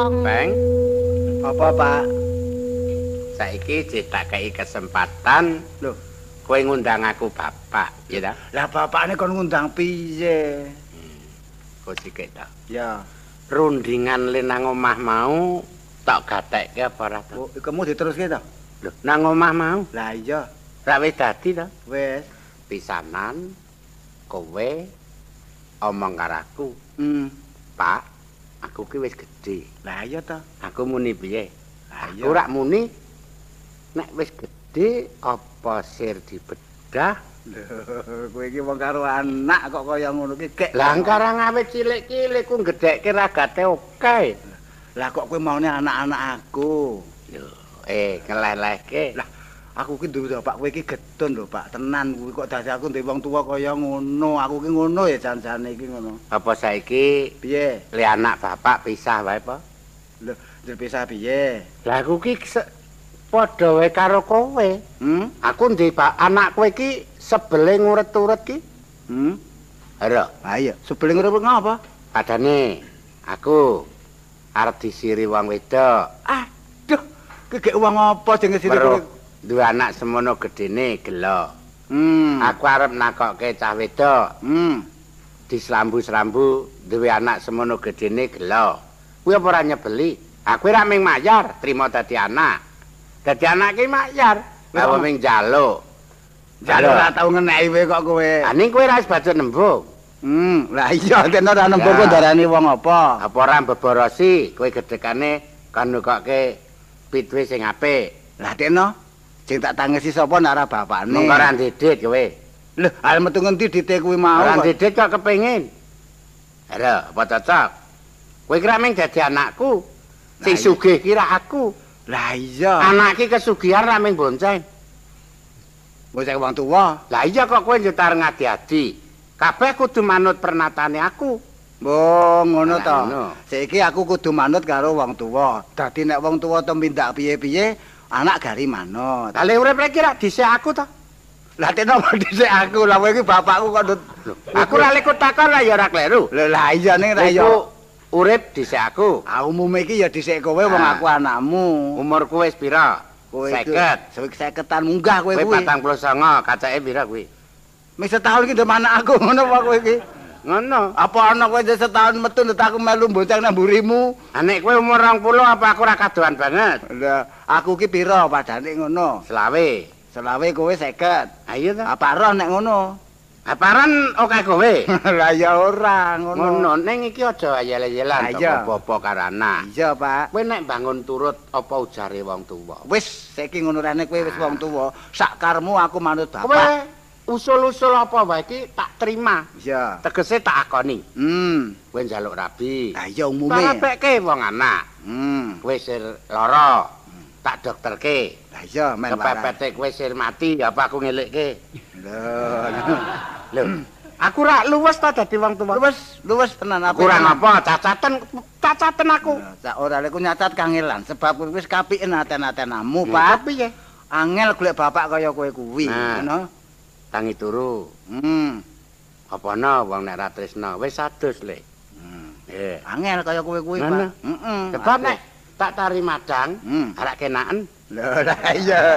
Bang, Apa, Pak? Saiki jek tak kei kesempatan Lho, kowe ngundang aku bapak, ya ta? Lah bapakne kon ngundang piye? Kok sikik ta? Ya. Rundingan le nang omah mau tak gatekke apa ora ta? Oh, kamu diteruske ta? Lho, nang omah mau Lah iya, rak wis dadi ta? Wis. Pisanan kowe omong karo aku, Pak, aku ki wis gedhe. Lah iya ta? Aku muni piye? Lah iya. Aku rak muni nek wis gedhe apa sir dibedah? Lho, kowe iki wong karo anak kok kaya ngono ki gek. Lah karang awit cilik-cilik ku gedhekke ragate oke. Lah kok kowe maune anak-anak aku? Lho, ngeleh-lehke. Lah aku ki duwe bapak kowe iki getun lho, Pak. Tenan kuwi kok dadi aku duwe wong tuwa kaya ngono. Aku ki ngono ya jan-jane iki ngono. Apa saiki Piye? le anak bapak pisah wae apa? Lho, njur pisah piye? Lah aku ki padha wae karo kowe. Aku ndek anak kowe iki sebele nguret-uret ki. Ora. Ha iya, sebele nguret ngapa? Padane aku arep disiri wong wedok. Aduh, ki gek wong apa sing ngesiri kowe? Duwe anak semono gedene gelo. Aku arep nakokke cah wedok. Dislambu-slambu duwe anak semono gedene gelo. Kuwi apa ora nyebeli? Aku ora ming mayar, trimo dadi anak. Dadi anak ki mayar, apa ming njaluk. Njaluk ora tau ngeneki kowe kok kowe. Ah ning kowe ora wis bacut nembung. Lah iya, ten ora nembung kok ndarani wong apa? Apa ora mbeborosi kowe gedhekane kon nukokke pitwe sing apik. Lah tekno, sing tak tangesi sapa nek ora bapakne. Mongko ora ndidit kowe. Lho, arep metu ngendi dite kuwi mau? Ora ndidit kok kepengin. Lho, apa cocok? Kowe kira ming dadi anakku. Sing sugih ki ra aku. Lah iya. Anak ki kesugihan ra ming bonceng. Bonceng wong tuwa. Lah iya kok kowe njutar ngadi-adi. Kabeh kudu manut pernatane aku. Oh, ngono to. Saiki aku kudu manut karo wong tuwa. Dadi nek wong tuwa tumindak piye-piye, anak gari manut. Lah le urip iki ra dhisik aku to. Lah tekno dhisik aku. Lah kowe iki bapakku kok nut. Aku ra lekut takon lah ya ora kleru. Lho lah iya ning ra ya. Urip dhisik aku. Ah umume iki ya dhisik kowe wong aku anakmu. Umurku wis pira? 50. 50-an munggah kowe kuwi. Kowe 49, kacake pira kuwi? Wis setahun iki ndek anak aku ngono apa kowe iki? Ngono. Apa ana kowe setahun metu ndek aku melu bonceng nang mburimu? Ah nek kowe umur 20 apa aku ora kadohan banget? Lah aku ki pira padane ngono? 25. 25 kowe 50. Ah iya ta. Apa roh nek ngono? Aparan oke kowe. Lah ya ora ngono. Ngono ning iki aja ayel-ayelan to apa-apa karo anak. Iya, Pak. Kowe nek bangun turut apa ujare wong tuwa? Wis saiki ngono rene kowe wis wong tuwa, sak karmu aku manut bapak. Kowe usul-usul apa wae iki tak terima. Iya. Tegese tak akoni. Kowe njaluk rabi. Lah iya umume. Tak rabekke wong anak. Kowe sir lara. Tak dokterke. Lah iya men waras. Kepepete kowe sir mati apa aku ngelikke? Lho. Lho, aku ra luwes ta dadi wong tuwa. Luwes, luwes tenan aku. Kurang apa? Cacaten, cacaten aku. Cak ora lek nyacat kangelan sebab kowe wis kapiken aten-atenamu, Pak. Piye? Angel golek bapak kaya kowe kuwi, ngono. Tangi turu. Apa ana wong nek ra tresna wis adus le. Nggih. Angel kaya kowe kuwi, Pak. Heeh. Sebab nek tak tari madang, arak kenaken. Lho, lah iya.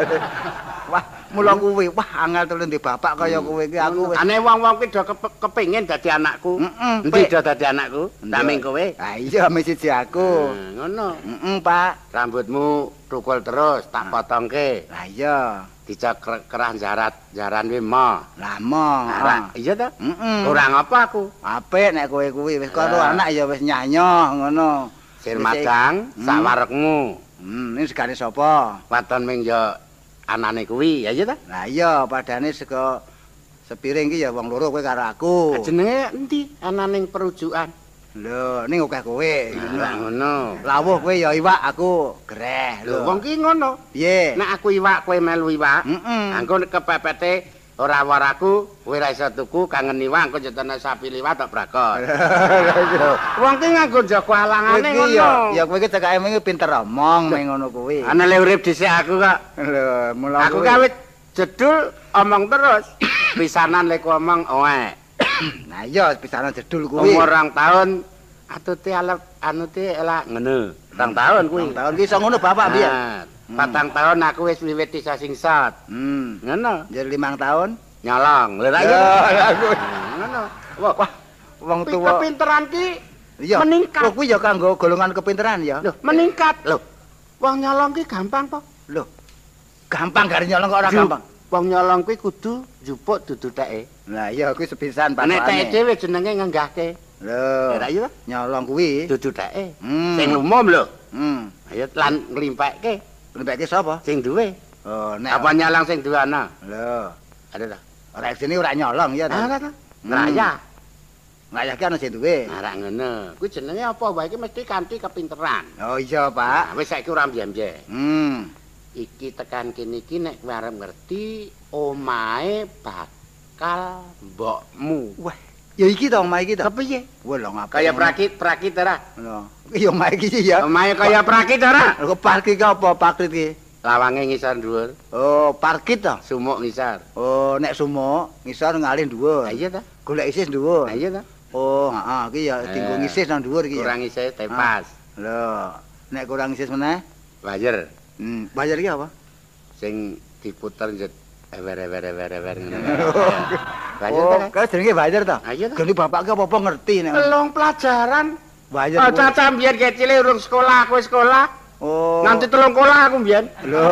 Wah, mula kuwi, wah angel tulung di bapak kaya kowe iki aku wis. Ane wong-wong ki do kepengin dadi anakku. Endi do dadi anakku? Tak ming kowe. Ha iya ming siji aku. Ngono. Heeh, Pak. Rambutmu tukul terus tak potongke. Lah iya. Dicak kerah jarat, jaran kuwi mo. Lah mo. Iya ta? Kurang apa aku? Apik nek kowe kuwi wis karo anak ya wis nyanyoh ngono. Sir madang sak warekmu. Ini segane sapa? Waton ming ya anane kuwi, ya iya ta? Lah iya, padane saka sepiring iki ya wong loro kowe karo aku. Jenenge endi anane perujukan? Lho, ning akeh kowe. Lah ngono. Lawuh kowe ya iwak, aku gereh. Lho, wong ki ngono. Piye? Nek aku iwak, kowe melu iwak. Engko kepepete ora waraku, kowe ora iso tuku kangen iwak, engko jetone sapi liwat tok brakot. Wong ki nganggo njaga alangane ngono. Ya kowe iki cekake mung pinter omong meng ngono kuwi. Ana le urip dhisik aku kok. Lho, mula aku kawit jedul omong terus. Pisanan lek omong oek. Nah iya pisanan jedul kuwi. Umur 2 tahun atute alep anute elak ngono. Rong taun kuwi. Rong taun ki iso ngono bapak piye? 4 tahun aku wis wiwit iso singsot. Ngono. Jadi 5 tahun nyolong. Lha ra iya. Ngono. Wah, wong tuwa kepinteran ki meningkat. Lho kuwi ya kanggo golongan kepinteran ya. Lho, meningkat. Lho. Wong nyolong ki gampang po? Lho. Gampang gare nyolong kok ora gampang. Wong nyolong kuwi kudu njupuk dudu teke. Lah iya kuwi sepisan patokane. Nek teke dhewe jenenge ngenggahke. Lho. Lah iya nyolong kuwi dudu teke. Sing umum lho. Ayo lan nglimpekke. Nglimpekke sapa? Sing duwe. Oh, nek apa nyolong sing duwe ana? Lho. Ada ta? Ora sini ora nyolong ya ta. Ora ta. Ngrayah. Ngrayah ki ana sing duwe. Ora ngono. Kuwi jenenge apa wae iki mesti kanthi kepinteran. Oh iya, Pak. Nah, wis saiki ora mbyem-mbyem. Iki tekan kene iki nek kowe arep ngerti omahe bakal mbokmu. Wah, ya iki to omahe iki to. Kepiye? Wah, lho ngapa? Kaya prakit-prakit ora? Lho, ya omahe iki ya. Omahe kaya prakit ora? Lho parkit ki apa parkit ki? Lawange ngisor dhuwur. Oh, parkit to? Sumuk ngisor. Oh, nek sumuk ngisor ngalih dhuwur. Ha iya ta? Golek isis dhuwur. Ha iya ta? Oh, heeh, iki ya dinggo ngisis nang dhuwur iki ya. Kurang isis tepas. Lho, nek kurang isis meneh? Wayer. Bayar iki apa? Sing diputer njet ewer-ewer-ewer ngono. Oh, kae jenenge bayar ta? Gene bapak ki apa-apa ngerti nek. Telung pelajaran. Bayar. Oh, cacah mbiyen kecile urung sekolah, aku sekolah. Oh. Nganti 3 kolah aku mbiyen. Lho.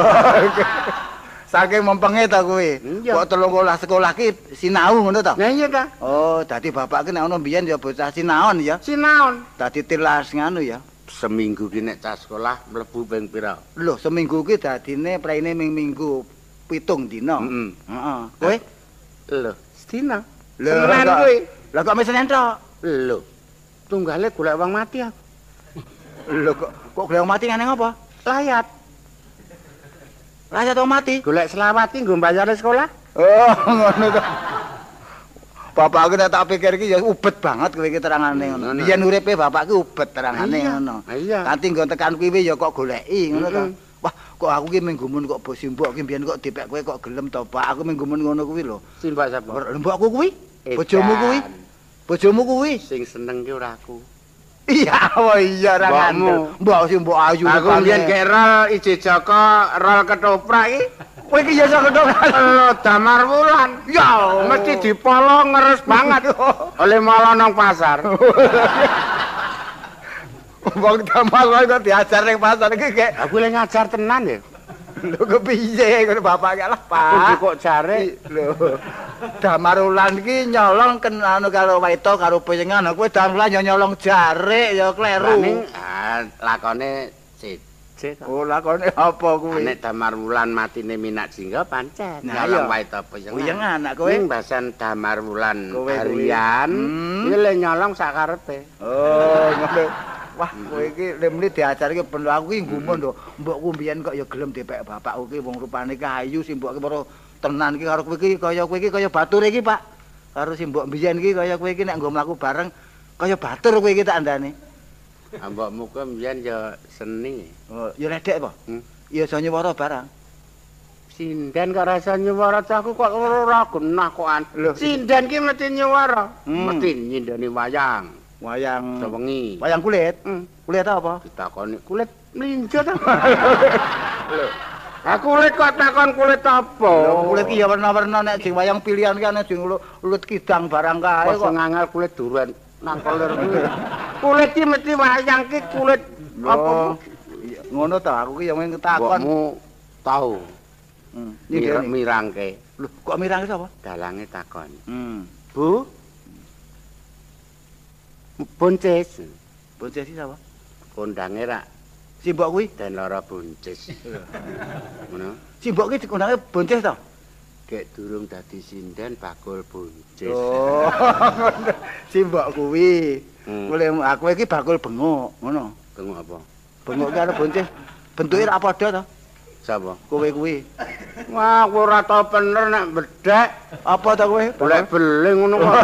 Saking mempenge ta kuwi. Kok 3 kolah sekolah ki sinau ngono ta? Lah iya ta. Oh, dadi bapak ki nek ono mbiyen ya bocah sinaon ya. Sinaon. Dadi tilas nganu ya. Seminggu ki nek cah sekolah mlebu ping pira? Lho, seminggu ki dadine preine ming minggu 7 dina. Heeh. Kowe? Lho, sedina. Lho, Senen kuwi. Lah kok mes Senen tok? Lho. Tunggale golek wong mati aku. Lho kok golek wong mati ngene apa? Layat. Layat wong mati? Golek selawat ki nggo mbayare sekolah. Oh, ngono to. Bapak aku nek tak pikir iki ya ubet banget kowe iki terangane ngono. Biyen uripe bapak ki ubet terangane ngono. Kanthi nggon tekan kuwi ya kok goleki ngono to. Wah, kok aku ki mung gumun kok bos simbok ki biyen kok dipek kowe kok gelem to, Pak. Aku mung gumun ngono kuwi lho. Simbok sapa? Mbokku kuwi. Bojomu kuwi. Bojomu kuwi. Sing seneng ki ora aku. Iya, oh iya ora ngandel. Mbok simbok ayu. Aku biyen gek rol ije Joko, rol ketoprak iki. Kowe iki ya iso ketoprak. Lho Damar Wulan. Ya, mesti dipolo ngeres banget. Oleh molo nang pasar. Wong Damar wae kok diajar ning pasar iki gek. Aku le ngajar tenan ya. Lho kepiye ngono bapak ki lah, Pak. Aku kok jare. Lho. Damar Wulan iki nyolong anu karo Waito karo Poyengan. Kowe Damar Wulan ya nyolong jarik ya kleru. Ning lakone seje to. Oh, lakone apa kuwi? Nek Damar Wulan matine Minak Jingga pancen nyolong Waito Poyengan. Poyengan nek kowe ning basan Damar Wulan harian iki le nyolong sak karepe. Oh, ngono. Wah, kowe iki lemli diajar iki ben aku iki nggumun lho. Mbokku mbiyen kok ya gelem dipek bapakku ki wong rupane ki ayu simbok ki para tenan iki karo kowe iki kaya kowe iki kaya batur iki, Pak. Karo simbok mbiyen iki kaya kowe iki nek nggo mlaku bareng kaya batur kowe iki tak andane. Mbokmu ku mbiyen ya seni. Oh, ya ledek apa? Ya iso nyuwara barang. Sinden kok rasa nyuwara cahku kok ora genah kokan. Sinden ki mesti nyuwara, mesti nyindeni wayang. Wayang sewengi. Wayang kulit? Kulit apa? Ditakoni kulit mlinjo ta. Lho. Aku kulit kok takon kulit apa? Lho, kulit ki ya werna-werna nek sing wayang pilihan ki ana sing kulit kidang barang kae kok. Sing angel kulit duren nang koler kuwi. Kulit ki mesti wayang ki kulit apa? Ngono ta, aku ki ya mung takon. Mbokmu tau. Mirangke. Lho, kok mirangke sapa? Dalange takon. Bu. Buncis. Buncis iki sapa? Kondange rak simbok kuwi den lara buncis. Ngono. Simbok ki dikondange buncis to? Gek durung dadi sinden bakul buncis. Oh. Simbok kuwi. Boleh aku iki bakul bengok, ngono. Bengok apa? Bengok ki karo buncis bentuke rak padha to? Sapa? Kowe kuwi. Wah, aku ora tau bener nek bedhek. Apa to kowe? Golek beling ngono kok.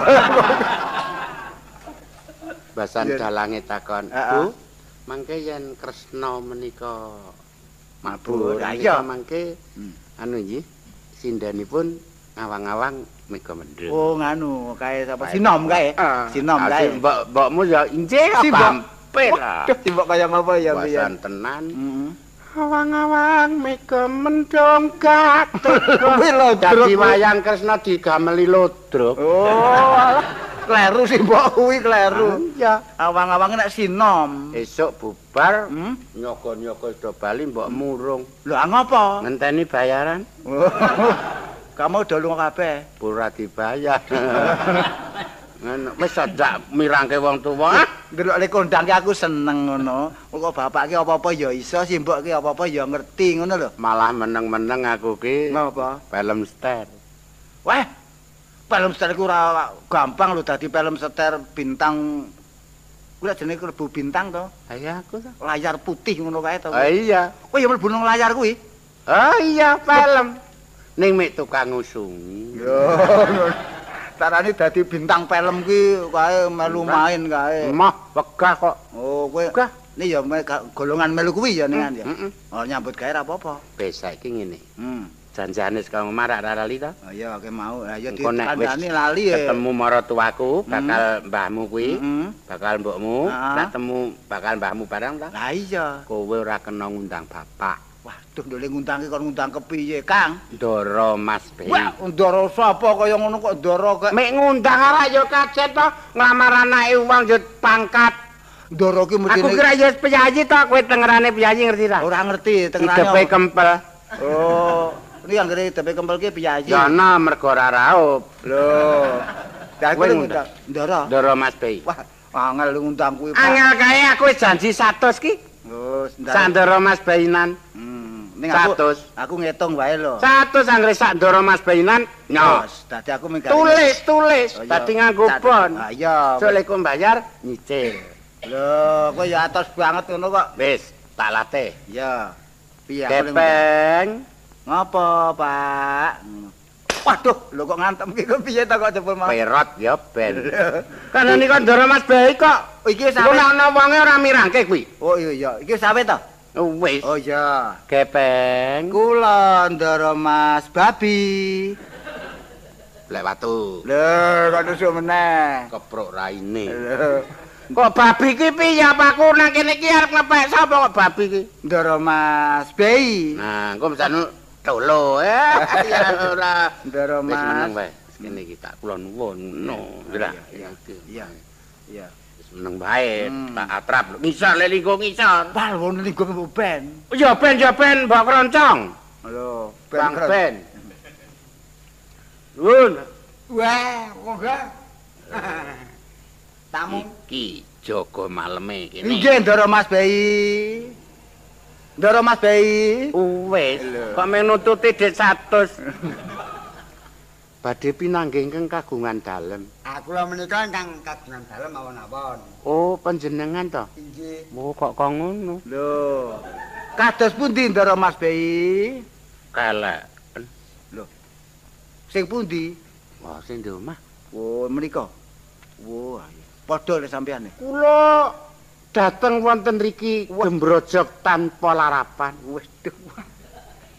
Basan dalange takon, "Bu, mangke yen Kresna menika mabur, iya mangke anu nggih, sindenipun ngawang-awang mega mendhet." Oh, nganu, kae sapa? Sinom kae. Sinom kae. Mbok-mbokmu ya injih apa? Mampir. Waduh, simbok kaya ngapa ya piye? Wasan tenan. Awang-awang mega mendung kuwi lodruk. Dadi wayang Kresna digameli lodruk. Oh, alah. Kleru simbok kuwi kleru. Iya. Awang-awang nek sinom. Esuk bubar, nyogo-nyogo do bali mbok murung. Lho, ngapa? Ngenteni bayaran. Kamu udah lunga kabeh. Ora dibayar. Ngono, wis aja mirangke wong tuwa. Ndelok le kondang ki aku seneng ngono. Kok bapak ki apa-apa ya iso, simbok ki apa-apa ya ngerti ngono lho. Malah meneng-meneng aku ki. Ngapa? Film star. Wah. Film star ku ora gampang lho dadi film star bintang. Kuwi lak jenenge klebu bintang to. Ha iya aku to. Layar putih ngono kae to. Ha iya. Kowe ya mlebu nang layar kuwi. Oh iya, film. Ning mek tukang ngusungi. Yo. Tarane dadi bintang film ki kae melu main kae. Mah wegah kok. Oh, kowe wegah. Ini ya golongan melu kuwi ya ningan ya. Oh, nyambut gawe ra apa-apa. Wis saiki ngene. Janjane saka omah ra lali to? Oh iya, oke mau. Ha iya dikandani lali ya. Ketemu maratuwaku, bakal mbahmu kuwi, bakal mbokmu, nek temu bakal mbahmu barang ta? Lah iya. Kowe ora kena ngundang bapak. Waduh, ndole ngundangke kon ngundang kepiye, Kang? Ndara Mas Bei. Wah, ndara sapa kaya ngono kok ndara kek. Mek ngundang arek ya kajet to, nglamar anake wong yo pangkat. Ndara ki mestine. Aku kira ya piyayi to, kowe tengerane piyayi ngerti ta? Ora ngerti tengerane. Idepe kempel. Oh, ini anggere idepe kempel ki piyayi. Ya ana mergo ora raup. Lho. Lah kowe ngundang ndara. Ndara Mas Bei. Wah, angel ngundang kuwi. Angel kae aku wis janji 100 ki. Oh, Sandara Mas Bainan. Ning aku ngitung wae lho. 100 anggere sak ndara Mas Bainan. Nyo. Dadi aku minggat. Tulis, tulis. Dadi nganggo bon. Ha iya. Sok lek mbayar nyicil. Lho, kowe ya atos banget ngono kok. Wis, tak latih. Iya. Piye aku Gepeng. Ngopo, Pak? Waduh, lho kok ngantem ki kok piye ta kok jebul malah. Perot ya ben. Kan niku ndara Mas Bai kok. Iki wis awe. Nek ana wonge ora mirangke kuwi. Oh iya iya, iki wis awe ta? Wis. Oh iya. Gepeng. Kula ndara Mas Babi. Lek watu. Lho, kok nusuk meneh. Keprok raine. Lho. Kok babi ki piye apaku nang kene iki arep ngepek sapa kok babi ki? Ndara Mas Bei. Nah, engko mesane tolo ya ora. Ndara Mas. Wis meneng wae. Kene iki tak kula nuwun ngono. Iya. Iya. Iya. Wis meneng wae, tak atrap. Ngisor le linggo ngisor. Wah, wong linggo ben. Ya ben ya ben mbok kroncong. Lho, ben ben. Nuwun. Wah, monggo. Tamu iki jaga maleme kene. Nggih, Ndara Mas Bei. Ndara Mas Bei. Wis, kok mung nututi dhit 100. Badhe pinanggih ingkang kagungan dalem. Aku lho menika ingkang kagungan dalem awon-awon. Oh, panjenengan to? Inggih. Oh, kok kok ngono. Lho. Kados pundi Ndara Mas Bei? Kelek. Lho. Sing pundi? Wah, sing di omah. Oh, menika. Wah, padha le sampeyan. Kula dateng wonten riki gembrojok tanpa larapan. Waduh.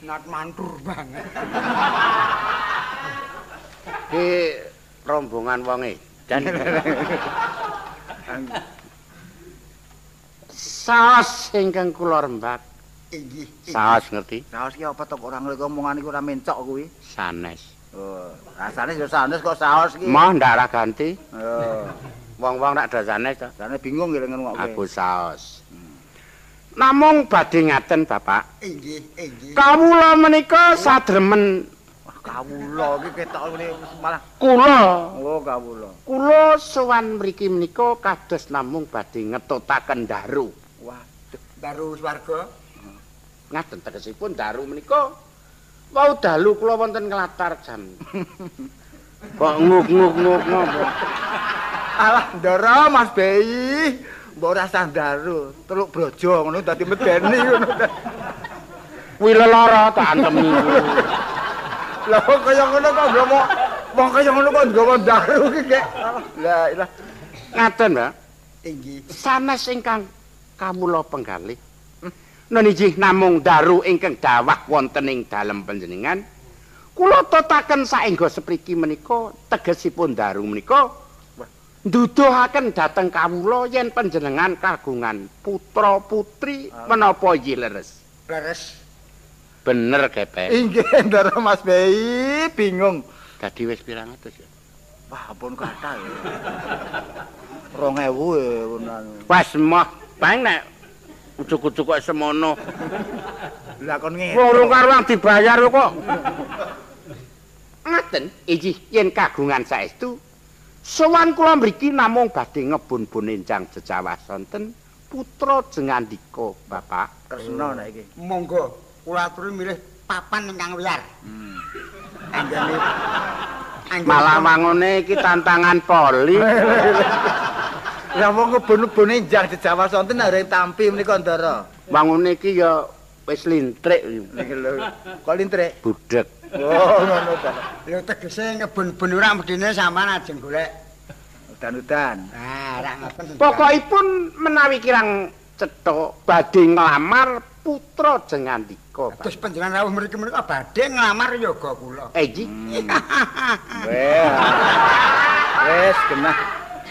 Nat mantur banget. Ki rombongan wong edan. Saos ingkang kula rembak. Inggih. Saos ngerti? Saos ki apa to kok ora ngerti omongan iku ora mencok kuwi. Sanes. Oh, rasane ya sanes kok saos ki. Moh ndak ora ganti. Oh. Wong-wong rak do sanes to. Jane bingung nggih ngrungokke. Aku saos. Namung badhe ngaten Bapak. Inggih, inggih. Kawula menika sadremen. Wah, kawula iki ketok ngene malah kula. Oh, kawula. Kula sowan mriki menika kados namung badhe ngetutaken daru. Waduh, daru swarga. Ngaten tegesipun daru menika wau dalu kula wonten nglatar jam. Kok nguk-nguk-nguk ngopo? Alah, ndara Mas Bei. Mbok ora sah daru, teluk brojo ngono dadi medeni ngono. Kuwi lelara tak antemi. Lah kok kaya ngono kok nggawa wong kaya ngono kok nggawa daru ki kek. Lah ilah. Ngaten, Mbak. Inggih. Sanes ingkang kawula penggalih. Nun inggih namung daru ingkang dawah wonten ing dalem panjenengan. Kula totaken saengga sepriki menika tegesipun daru menika Nduduhaken dhateng kawula yen panjenengan kagungan putra putri menapa yi leres? Leres. Bener Gepeng. Inggih, Ndara Mas Bei, bingung. Dadi wis pirang atus ya? Wah, ampun kathah ya. 2000 ya ngono. Wes moh bang nek ujug-ujug kok semono. Lah kon ngene. Wong urung karuan dibayar kok. Ngaten, inggih yen kagungan saestu sowan kula mriki namung badhe ngebun-bun enjang jejawah sonten putra Jengandika Bapak. Kresna nek iki. Monggo kula aturi milih papan ingkang wiyar. Anggene malah wangune iki tantangan poli. Lah wong ngebun-bun enjang jejawah sonten arep tampi menika Ndara. Wangune iki ya wis lintrik. Niki lho. Kok lintrik? Budheg. Oh, ngono ta. Lho tegese ngebun-bun ora medine sampean ajeng golek udan-udan. Nah, ora ngoten. Pokokipun menawi kirang cetha badhe nglamar putra Jengandika. Terus panjenengan rawuh mriki menika badhe nglamar yoga kula. Inggih. Wes genah.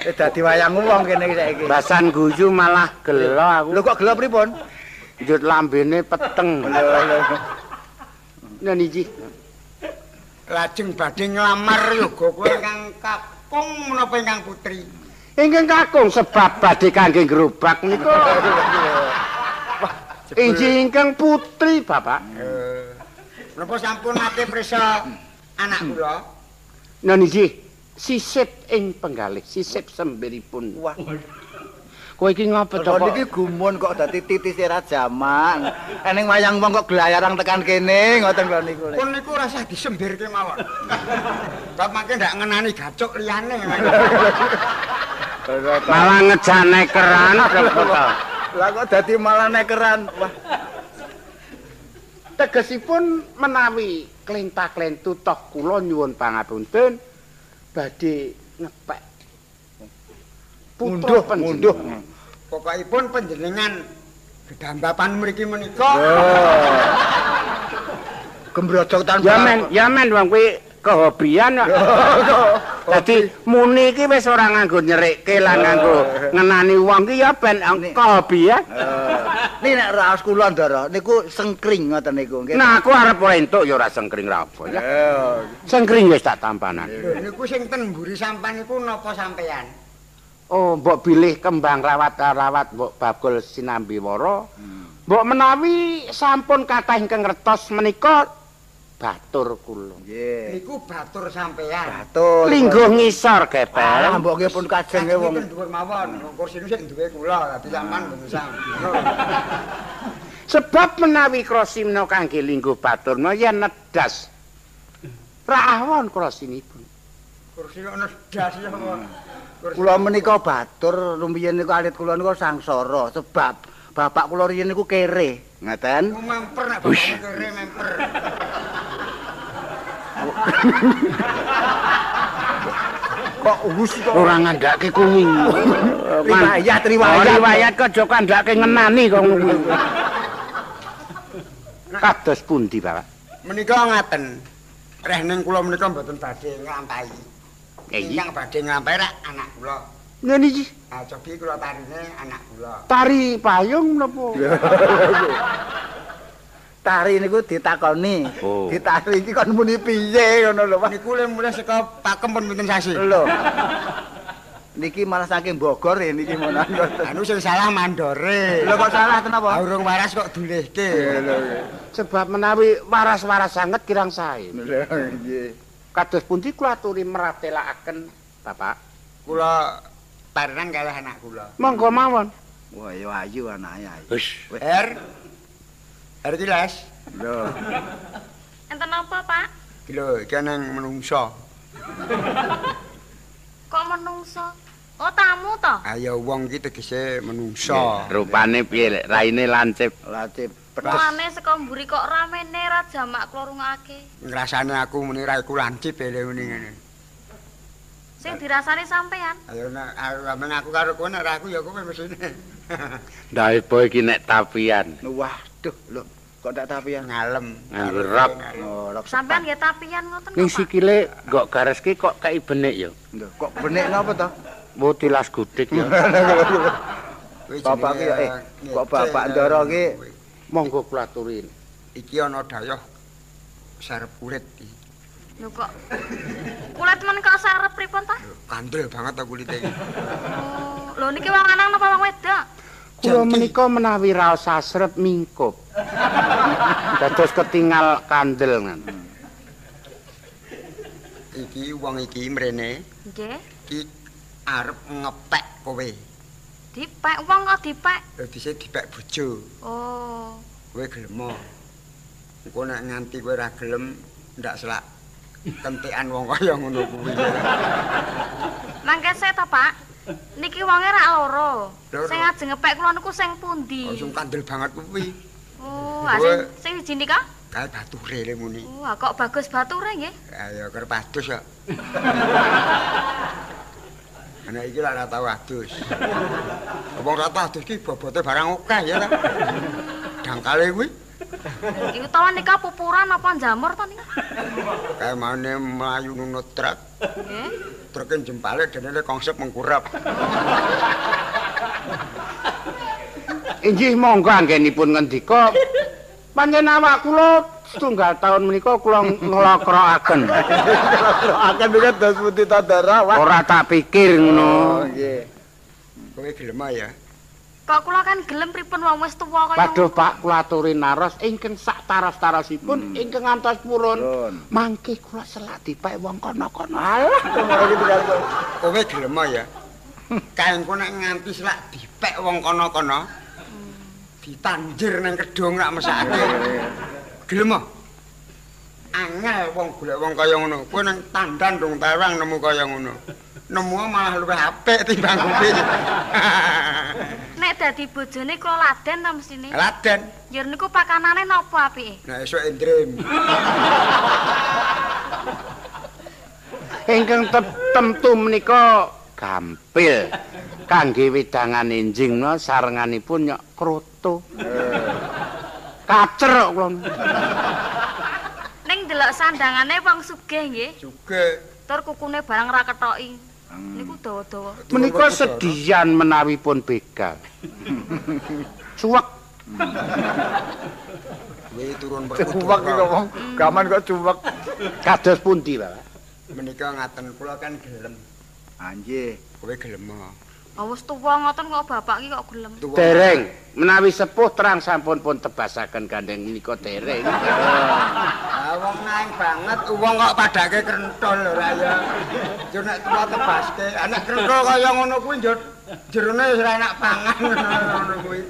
Wis dadi wayang wong kene iki saiki. Basan guyu malah gelo aku. Lho kok gelo pripun? Njut lambene peteng. Lho. Nah niki. Lajeng badhe nglamar yoga kula ingkang kakung menapa ingkang putri? Ingkang kakung sebab badhe kangge gerobak niku. Inggih ingkang putri, Bapak. Menapa sampun nate prisa anak kula? Nah niki sisip ing penggalih, sisip sembiripun. Wah. Kowe iki ngopo to kok? Niki gumun kok dadi titise Rajaman. Eneng wayang wong kok glayarang tekan kene ngoten kula niku. Pun niku ora usah disembirke mawon. Bab mangke ndak ngenani gacuk liyane. Malah ngejak nekeran to. Lah kok dadi malah nekeran. Wah. Tegesipun menawi klenta-klentu toh kula nyuwun pangapunten badhe ngepek putra panjenengan. Pokokipun panjenengan gedambapan mriki menika. Gembrojok tanpa. Ya men wong kuwi kehobian kok. Dadi muni iki wis ora nganggo nyerikke lan nganggo ngenani wong ki ya ben kehobian. Niki nek raos kula Ndara niku sengkring ngoten niku nggih. Nah aku arep ora entuk ya ora sengkring ra apa ya. Sengkring wis tak tampanan. Lho niku sing ten mburi sampan niku napa sampean? Oh, mbok bilih kembang rawat-rawat mbok bagul sinambi wara. Mbok menawi sampun kathah ingkang ngertos menika batur kula. Nggih. Niku batur sampean. Batur. Lingguh ngisor Gepeng. Alah mbok nggih pun kajenge wong. Niku dhuwur mawon, kursine sing duwe kula, dadi sampean mboten usah. Sebab menawi krosimna kangge lingguh baturna yen nedas ra awon krosinipun. Kursi kok nedas ya kok. Kula menika batur rumiyin niku alit kula niku sangsara sebab bapak kula riyin niku kere. Ngaten? Memper nek bapak kere memper. Kok wus kok ora ngandhake kuwi. Riwayat riwayat. Riwayat kok aja kandhake ngenani kok ngono. Kados pundi, Bapak? Menika ngaten. Rehning kula menika mboten badhe nglampahi. Ingkang badhe nglampahi rak anak kula. Ngene iki. Ah cobi kula tarine anak kula. Tari payung napa? Tari niku ditakoni. Oh. Ditari iki kon muni piye ngono lho, Pak. Niku le mulih saka pakem pun pinten sasi. Lho. Niki malah saking Bogor ya niki monan. Anu sing salah mandore. Lho kok salah kenapa? Urung waras kok dulehke. Lho. Sebab menawi waras-waras sanget kirang sae. Lho nggih. Kados pundi kula aturi meratelakaken, Bapak? Kula barengan kalih anak kula. Monggo mawon. Wah, ya ayu anake ayu. Wis. Her. Her iki Les. Lho. Enten apa, Pak? Iki lho, iki nang menungso. Kok menungso? Oh, tamu to? Ayo wong iki tegese menungso. Rupane piye lek raine lancip? Lancip. Mulane saka mburi kok ramene ra jamak kula rungokake. Ngrasane aku muni ra iku lancip ele muni ngene. Sing dirasani sampean. Ayo nek aku karo kowe nek ra aku ya kowe mesine. Ndae bo iki nek tapian. Waduh lho, kok tak tapian ngalem. Nganggo rok. Oh, rok. Sampean nggih tapian ngoten kok. Ning sikile nggo gareske kok kei benik ya. Lho, kok benik napa to? Mbok tilas gudik ya. Bapak ki kok bapak Ndara ki monggo kula aturin. Iki ana dayoh sarep kulit iki. Lho kok kulit men kok sarep pripun ta? Kandel banget ta kulite iki. Oh, lho niki wong lanang napa wong wedok? Kula menika menawi raos asrep mingkup. Dados ketingal kandel ngono. Iki wong iki mrene. Nggih. Iki arep ngepek kowe. Dipek wong kok dipek? Lho dhisik dipek bojo. Oh. Kowe gelem. Engko nek nganti kowe ora gelem ndak selak kentekan wong kaya ngono kuwi. Mangke sik to, Pak. Niki wonge rak loro. Sing ajeng ngepek kula niku sing pundi? Oh, sing kandel banget kuwi. Oh, sing siji nika? Kae bature le muni. Wah, kok bagus bature nggih? Ayo kerep adus kok. Anak iki lak ora tau adus. Wong ora tau adus ki bobote barang akeh ya ta. Dangkale kuwi. Iku utawa nika pupuran apa jamur to nika? Kae maune mlayu nunut truk. Nggih. Truke jempale dene kongsep mengkurep. Inggih monggo anggenipun ngendika. Pancen awak kula setunggal taun menika kula nglokrokaken. Nglokrokaken niku dos pundi ta Ndara? Ora tak pikir ngono. Oh nggih. Kowe gelem ya? Kok kula kan gelem pripun wong wis tuwa kaya. Waduh Pak, kula aturi naros ingkang sak taros-tarosipun ingkang ngantos purun. Mangke kula selak dipek wong kono-kono. Alah, kowe gelem ya? Kae engko nek nganti selak dipek wong kono-kono. Ditanjir nang kedung rak mesake. Gelem ah? Angel wong golek wong kaya ngono. Kowe nang tandan dong tawang nemu kaya ngono. Nemu malah luwih apik timbang kowe. Nek dadi bojone kula laden ta mestine? Laden. Yer niku pakanane napa apike? Nah esuk endrim. Ingkang temtu menika gampil. Kangge wedangan enjing no sarenganipun nyok kroto. Kacer kok kula. Ning ndelok sandangane wong sugih nggih. Sugih. Tur kukune barang ra kethoki. Niku dawa-dawa. Menika sedian menawi pun begal. Cuwek. Kuwi turun perkutut. Cuwek iki kok wong gaman kok cuwek. Kados pundi, Pak? Menika ngaten kula kan gelem. Anjih, kowe gelem. Wis tuwa ngoten kok bapak iki kok gelem. Dereng, menawi sepuh terang sampun pun tebasaken gandeng menika dereng. Ah wong naeng banget wong kok padake krentol ora ya. Yo nek tuwa tebaske, nek krentol kaya ngono kuwi yo jerone wis ora enak pangan ngono kuwi.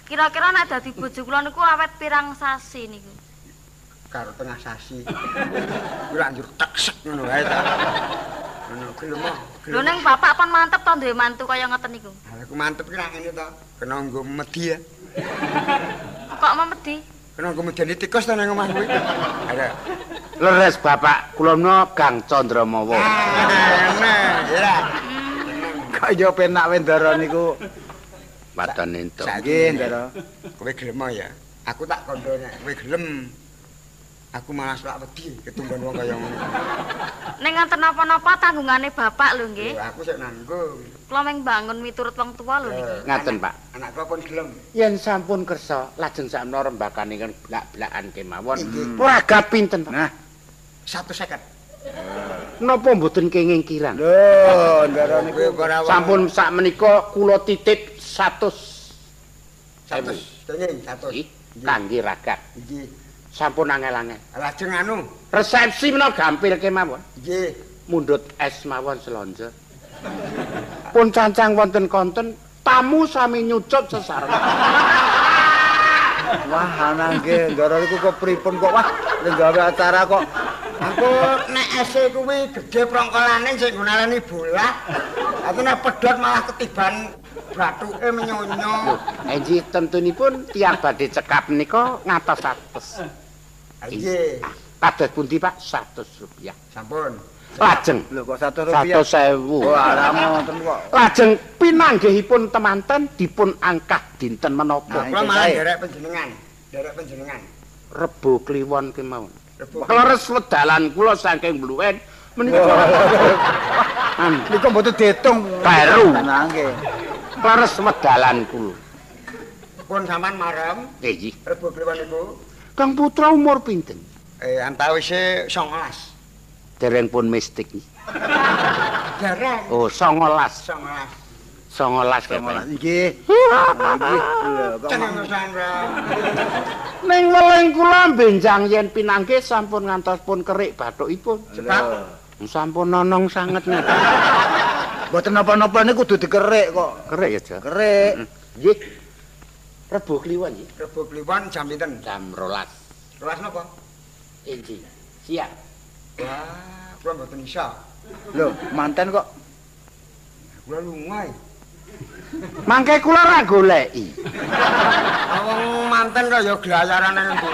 Kira-kira nek dadi bojo kula niku awet pirang sasi niku? Karo tengah sasi. Kuwi lak njur teksek ngono wae ta. Ngono gelem. Lho ning bapak pun mantep to duwe mantu kaya ngoten niku. Ha aku mantep ki rak ngene to. Kena nggo medhi ya. Kok memedi? Kena nggo medeni tikus to nang omah kuwi. Ada. Leres bapak kula menawa Gang Candramawa. Nah, ya. Kok ya penak wae Ndara niku. Waton entuk. Nggih, Ndara. Kowe gelem ya? Aku tak kandha nek kowe gelem. Aku malah selak wedi ketunggon wong kaya ngono. Ning ngoten napa-napa tanggungane bapak lho nggih. Lho aku sik nanggung. Kula mung bangun miturut wong tuwa lho niki. Ngaten, Pak. Anak kula pun gelem. Yen sampun kersa lajeng sakmenika rembakan ingkang blak-blakan kemawon. Ragat pinten, Pak? Nah, 150. Napa mboten kenging kirang? Lho, Ndara niku sampun sakmenika kula titip 100. 100. Kenging 100. Kangge ragat. Nggih. Sampun angel-angel. Lajeng anu, resepsi menawa gampil kemawon. Nggih. Mundhut es mawon selonjor. Pun cancang wonten konten tamu sami nyucup sesareng. Wah, ana nggih, Ndara niku kepripun kok wah, gawe acara kok. Aku nek ese kuwi gedhe prongkolane sing nggunalani bola. Aku nek pedhot malah ketiban bathuke menyonyo. Enjih tentunipun tiyang badhe cekap menika ngatos-atos. Nggih. Kados pundi Pak? 100 rupiah. Sampun. Lajeng. Lho kok 100 rupiah? 100.000. Oh, ora ngoten kok. Lajeng pinanggihipun temanten dipun angkah dinten menapa? Kula malah nderek panjenengan. Nderek panjenengan. Rebo Kliwon kemawon. Kleres wedalan kula saking Bluwen menika. Niku mboten diitung. Kleru. Nggih. Leres wedalan kula. Pun sampean marem. Nggih. Rebo Kliwon niku. Kang Putra umur pinten? Antawise 19. Dereng pun mistik. Dereng. Oh, 19. 19. 19 kepeng. Nggih. Nggih. Lho kok ning weling kula benjang yen pinanggih sampun ngantos pun kerik bathukipun. Sebab sampun nonong sanget ngaten. Mboten napa-napa niku kudu dikerik kok. Kerik ya, Ja? Kerik. Nggih. Rebo Kliwon nggih. Rebo Kliwon jam pinten? Jam 12. 12 napa? Inji. Siap. Wah, kula mboten iso. Lho, manten kok. Kula lunga. Mangke kula ra goleki. Wong manten kok ya glayaran nang ndi.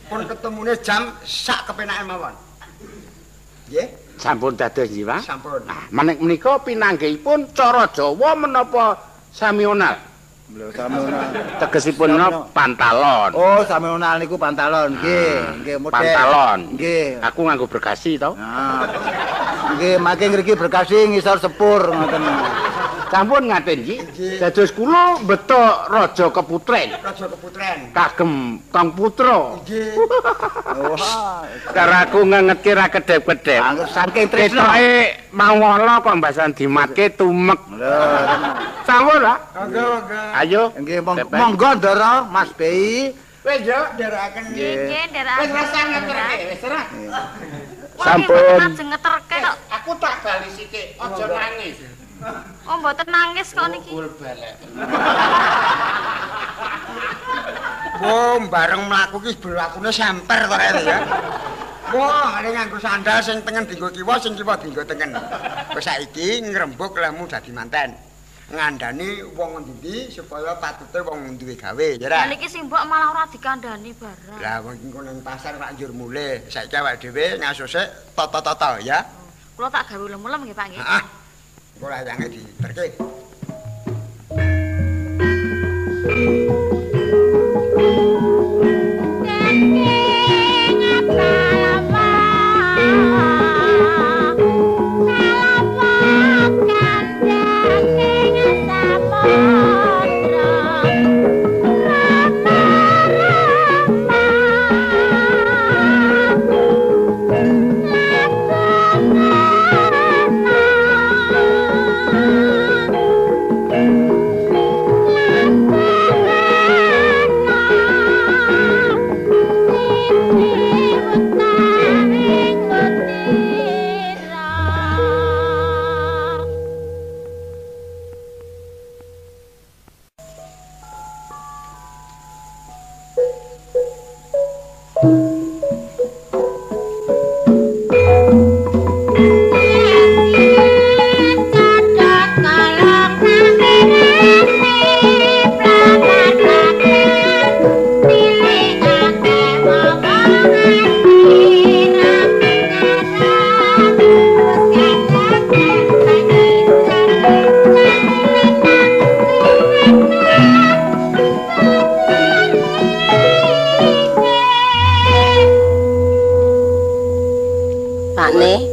Pun ketemune jam sak kepenake mawon. Nggih. Sampun dados nggih, Pak? Sampun. Nah, menika pinanggihipun cara Jawa menapa samional? Lho, samional. Tegesipun pantalon. Oh, samional niku pantalon. Nggih, nggih model. Pantalon. Nggih. Aku nganggo berkasi to. Nah. Nggih, mangke ngriki berkasi ngisor sepur ngoten. Sampun ngaten nggih. Dados kula beto Raja Keputren. Raja Keputren. Kagem Kang Putra. Nggih. Wah, karo aku ngengetke ra kedhep-kedhep. Saking tresno. Ketoke mawala kok mbasan dimatke tumek. Lho, sampun, Pak. Monggo, monggo. Ayo. Nggih, monggo Ndara Mas Bei. Wis yo nderekaken. Nggih, nderekaken. Wis rasah ngeterke, wis ora. Sampun. Ajeng ngeterke kok. Aku tak bali sithik, aja nangis. Oh, mboten nangis kok niki. Gul balek. Wah, bareng mlaku ki blakune semper to rek ya. Wah, arep nganggo sandal sing tengen dienggo kiwa, sing kiwa dienggo tengen. Wis saiki ngrembug lehmu dadi manten. Ngandani wong ngendi supaya patute wong duwe gawe, ya ra. Lah niki simbok malah ora dikandani barang. Lah wong iki nang pasar rak njur mulih. Saiki awake dhewe ngasuse tata-tata ya. Kula tak gawe ulem-ulem nggih, Pak nggih. Heeh. Engko layange diterke.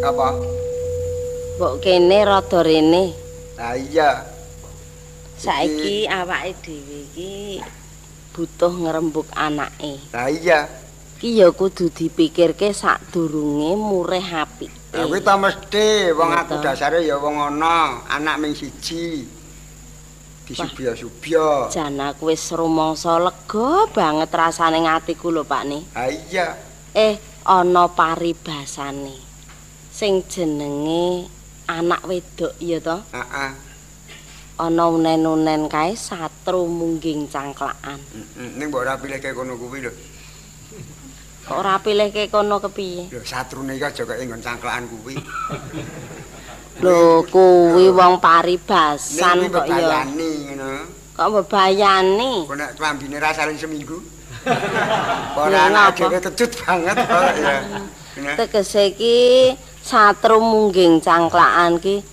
Apa? Mbok kene rada rene. Lah iya. Saiki awake dhewe iki butuh ngrembug anake. Lah iya. Ki ya kudu dipikirke sadurunge murih apike. Lah kuwi ta mesti wong aku dasare ya wong ana, anak ming siji. Disubya-subya. Jan aku wis rumangsa lega banget rasane atiku lho, Pak Ne. Ha iya. Ana paribasane sing jenenge anak wedok ya to? Heeh. Ana unen-unen kae satru mungging cangklakan. Heeh, ning mbok ora pilihke kono kuwi lho. Kok ora pilihke kono kepiye? Lho satrune iki aja kok nggon cangklakan kuwi. Lho kuwi wong paribasan kok ya. Ngono. Kok mbebayani? Kok nek klambine ra saling seminggu. Ora anak dhewe kecut banget kok ya. Tegese iki satru mungging cangklakan ki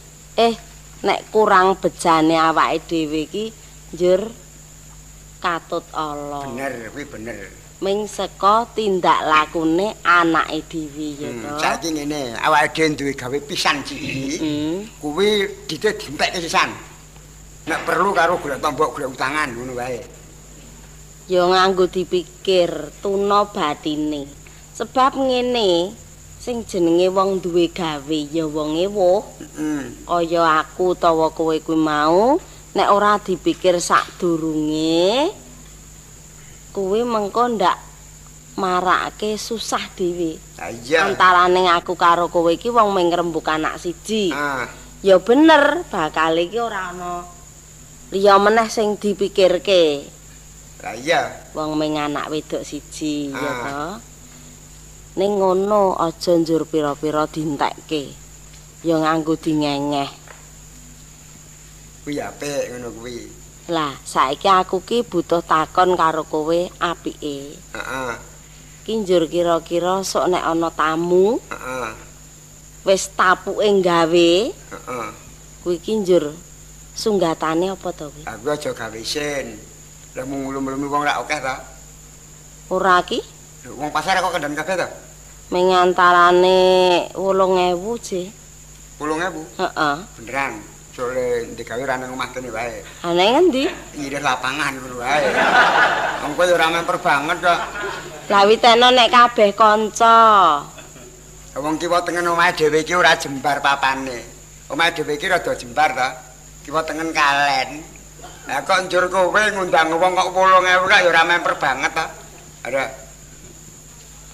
nek kurang bejane awake dhewe iki njur katut ala. Bener kuwi bener. Ming saka tindak lakune anake dhewe ya to. Saiki ngene, awake dhewe duwe gawe pisan siji. Kuwi dite dintekke sisan. Nek perlu karo golek tombok golek utangan ngono wae. Ya nganggo dipikir tuna batine. Sebab ngene, sing jenenge wong duwe gawe ya wong ewuh. Kaya aku utawa kowe kuwi mau, nek ora dipikir sadurunge kuwi mengko ndak marake susah dhewe. Iya. Antarane aku karo kowe iki wong mung ngrembug anak siji. Ya bener, bakal iki ora ana liya meneh sing dipikirke. Lah iya. Wong mung anak wedok siji ya to. Ning ngono aja njur pira-pira dintekke. Ya nganggo dingengeh. Kuwi apik ngono kuwi. Lah, saiki aku ki butuh takon karo kowe apike. Heeh. Ki njur kira-kira sok nek ana tamu, heeh. Wis tapuke gawe, heeh. Kuwi ki njur sunggatane apa to kuwi? Aku aja gawe isin. Lah mung ngulum-ulumi wong rak akeh ta? Ora ki. Lho, wong pasar kok kendhan kabeh ta? Ming antarane 8.000, Je. 8.000? Heeh. Beneran. Sole digawe ra nang omah kene wae. Ha nang ngendi? Nyirih lapangan ngono wae. Wong kowe ya ora memper banget kok. Lah witeno nek kabeh kanca. Wong kiwa tengen omahe dhewe iki ora jembar papane. Omahe dhewe iki rada jembar ta. Kiwa tengen kalen. Lah kok njur kowe ngundang wong kok 8.000 kok ya ora memper banget ta. Ora.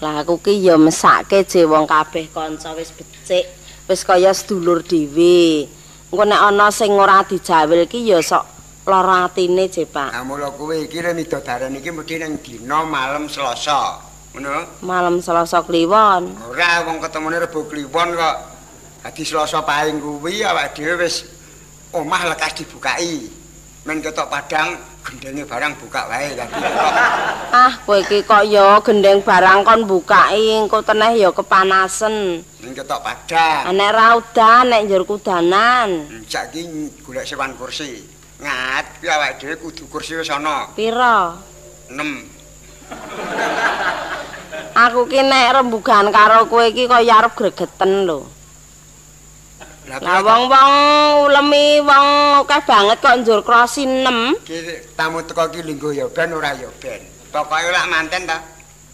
Lah aku ki ya mesake je wong kabeh kanca wis becik, wis kaya sedulur dhewe. Engko nek ana sing ora dijawil ki ya sok lara atine je, Pak. Lah mula kowe iki midodaren iki mesti ning dina malam Selasa. Ngono? Malam Selasa Kliwon. Ora, wong ketemune Rebo Kliwon kok. Dadi Selasa paing kuwi awake dhewe wis omah lekas dibukai. Men ketok padang gendenge barang buka wae dadi kok. Ah, kowe iki kok ya gendeng barang kon bukai engko teneh ya kepanasen. Ning ketok padang. Nek ra udan nek njur kudanan. Saiki golek sewan kursi. Ngat kuwi awake dhewe kudu kursi wis ana. Pira? 6. Aku ki nek rembugan karo kowe iki kaya arep gregeten lho. Lah wong-wong ulemi wong akeh banget kok njur krosi 6. Ki tamu teko ki lingguh ya ben ora ya ben. Pokoke lak manten ta.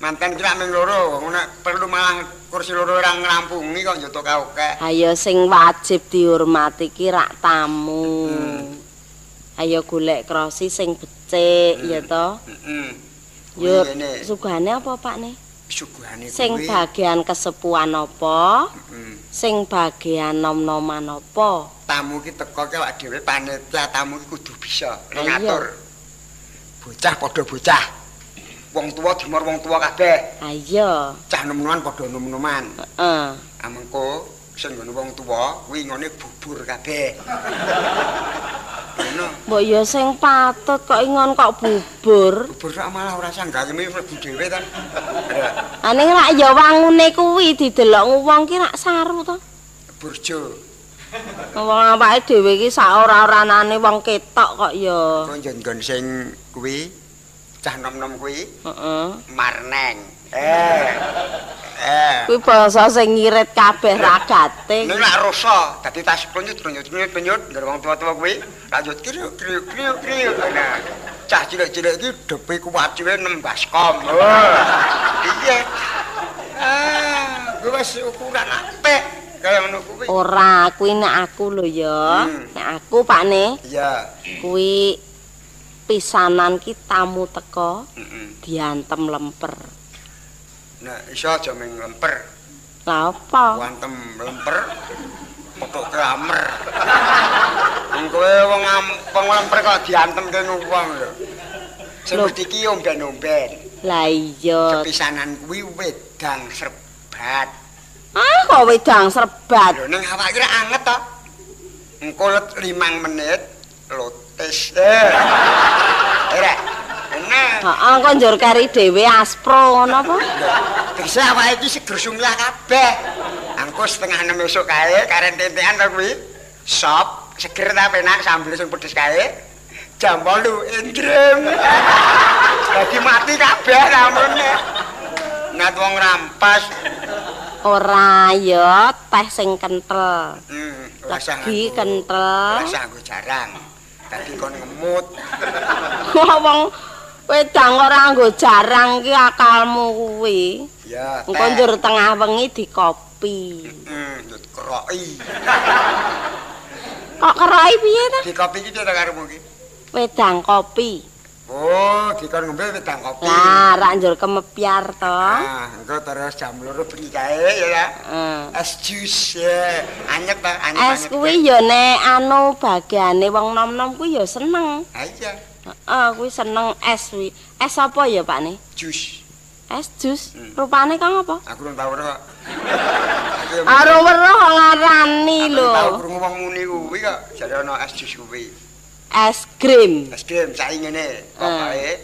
Manten ki lak ming loro, nek perlu malah kursi loro ora ngrampungi kok njotok akeh. Ayo sing wajib dihormati ki rak tamu. Ayo golek krosi sing becik ya to. Heeh. Yo sugane apa Pak ne? Suguhane kuwi sing bagian kesepuhan apa? Sing bagian nom-noman apa? Tamu ki teko ki awake dhewe panitia tamu ki kudu bisa ngatur. Bocah padha bocah. Wong tuwa dimor wong tuwa kabeh. Ha iya. Cah nom-noman padha nom-noman. Heeh. Amengko sing nggone wong tuwa kuwi ngene bubur kabeh. Ngono. Mbok ya sing patut kok ingon kok bubur. Bubur sak malah ora sanggayeme mlebu dhewe ta. Ha ning rak ya wangune kuwi didelok wong ki rak saru to. Burjo. Wong awake dhewe iki sak ora-oranane wong ketok kok ya. Kok nggon sing kuwi cah nom-nom kuwi. Heeh. Marneng. Kuwi basa sing ngirit kabeh ragate. Ning lak rasa dadi tas klunyut-klunyut ngger wong tuwa-tuwa kuwi lanjut kriuk kriuk kriuk kriuk. Nah, cah cilik-cilik iki depe kuat dhewe 6 baskom. Iya. Ah, kuwi wis ukuran apik kaya ngono kuwi. Ora, kuwi nek aku lho ya. Nek aku Pak ne. Iya. Kuwi pisanan ki tamu teko diantem lemper. Nek iso aja mung lemper. Lah apa? Wantem lemper petuk klamer. Wong kowe wong lemper kok diantemke wong lho. Sing mesti ki omben-omben. Lah iya. Kepisanan kuwi wedang serbat. Ah, kok wedang serbat? Lho ning awak iki anget to. Engko let 5 menit lotis. Ora. Nah. Heeh, kok njur kari dhewe aspro ngono apa? Tegese awake iki seger sumlah kabeh. Engko 5:30 esuk kae karen tentekan to kuwi. Sop seger ta penak sambel sing pedes kae. Jam 8 endrem. Dadi mati kabeh ramune. Disambat wong rampas. Ora ya, teh sing kentel. Ora usah Legi kentel. Ora usah nganggo jarang. Dadi kon ngemut. Kok wong wedang ora nganggo jarang ki akalmu kuwi. Ya, Engko njur tengah wengi dikopi. Heeh, keroki. Kok keroki piye ta? Dikopi iki piye ta karepmu iki? Wedang kopi. Oh, dikon ngombe wedang kopi. Lah, rak njur kemepyar to. Ah, engko terus jam 2 bengi kae ya ta. Es jus ya. Anyep ta, anyep. Es kuwi ya nek anu bagiane wong nom-nom kuwi ya seneng. Ha iya. Heeh, kuwi seneng es kuwi. Es apa ya, Pak ne? Jus. Es jus. Rupane kang apa? Aku urung tau weruh kok. Ora weruh kok ngarani lho. Aku tau krungu wong muni kuwi kok jare ana es jus kuwi. Es krim. Es krim saiki ngene, pokoke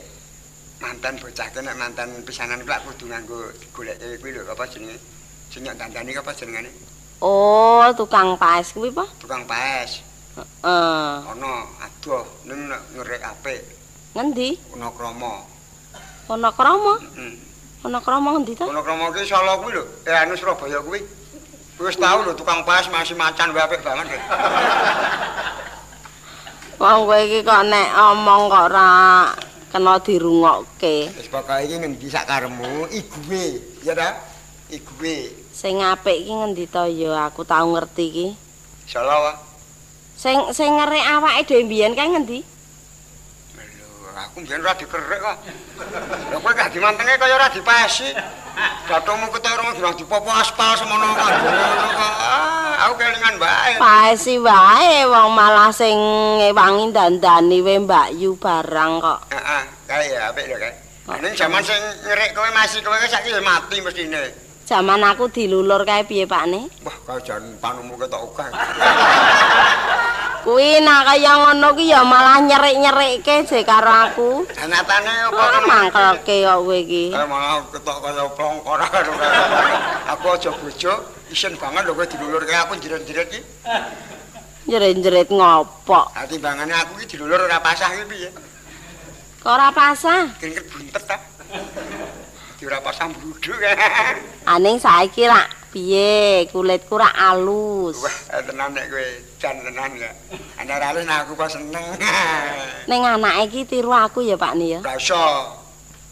mantan bocah ki nek mantan pisanan kuwi kudu nganggo digoleki kuwi lho, apa jenenge? Sing nyok dandani apa jenengane? Oh, tukang paes kuwi apa? Tukang paes. Heeh. Ana adoh ning nek ngerek apik. Ngendi? Wonokromo. Wonokromo? Heeh. Wonokromo ngendi ta? Wonokromo ki Solo kuwi lho, anu Surabaya kuwi. Wis tau lho tukang paes masih macan wae apik banget lho. Wong kowe iki kok nek omong kok ora kena dirungokke. Wis pokoke iki ngendi sak karepmu, iguwe, ya ta? Iguwe. Sing apik iki ngendi to ya aku tau ngerti iki. Solo wae. Sing sing ngerik awake dhewe mbiyen kae ngendi? Lho, aku mbiyen ora dikerik kok. Lha kowe gak dimantenge kaya ora dipasi. Gathukmu ketok ora durung dipopo aspal semono kandhane kok. Ah, aku kelingan wae. Paesi wae wong malah sing ngewangi dandani we Mbak Yu barang kok. Heeh, kae ya apik lho kae. Ning jaman sing ngerik kowe masih kowe saiki ya mati mestine. Jaman aku dilulur kae piye Pakne? Wah, kae jan panumu ketok akeh. Kuwi nak kaya ngono ki ya malah nyerik-nyerikke je karo aku. Nyatane apa mangkelke kok kowe iki. Kae malah ketok kaya plongkor karo aku aja bojo, isin banget lho kowe dilulurke aku jerit-jerit iki. Jerit-jerit ngopok. Ha timbangane aku iki dilulur ora pasah iki piye? Kok ora pasah? Kringket buntet ta. Dadi ora pasah mbruduk. Aning saiki rak piye kulitku rak alus. Wah, tenan nek kowe jan tenan ya. Ana ora alus nek aku kok seneng. Ning anake iki tiru aku ya Pak Ni ya. Ora iso.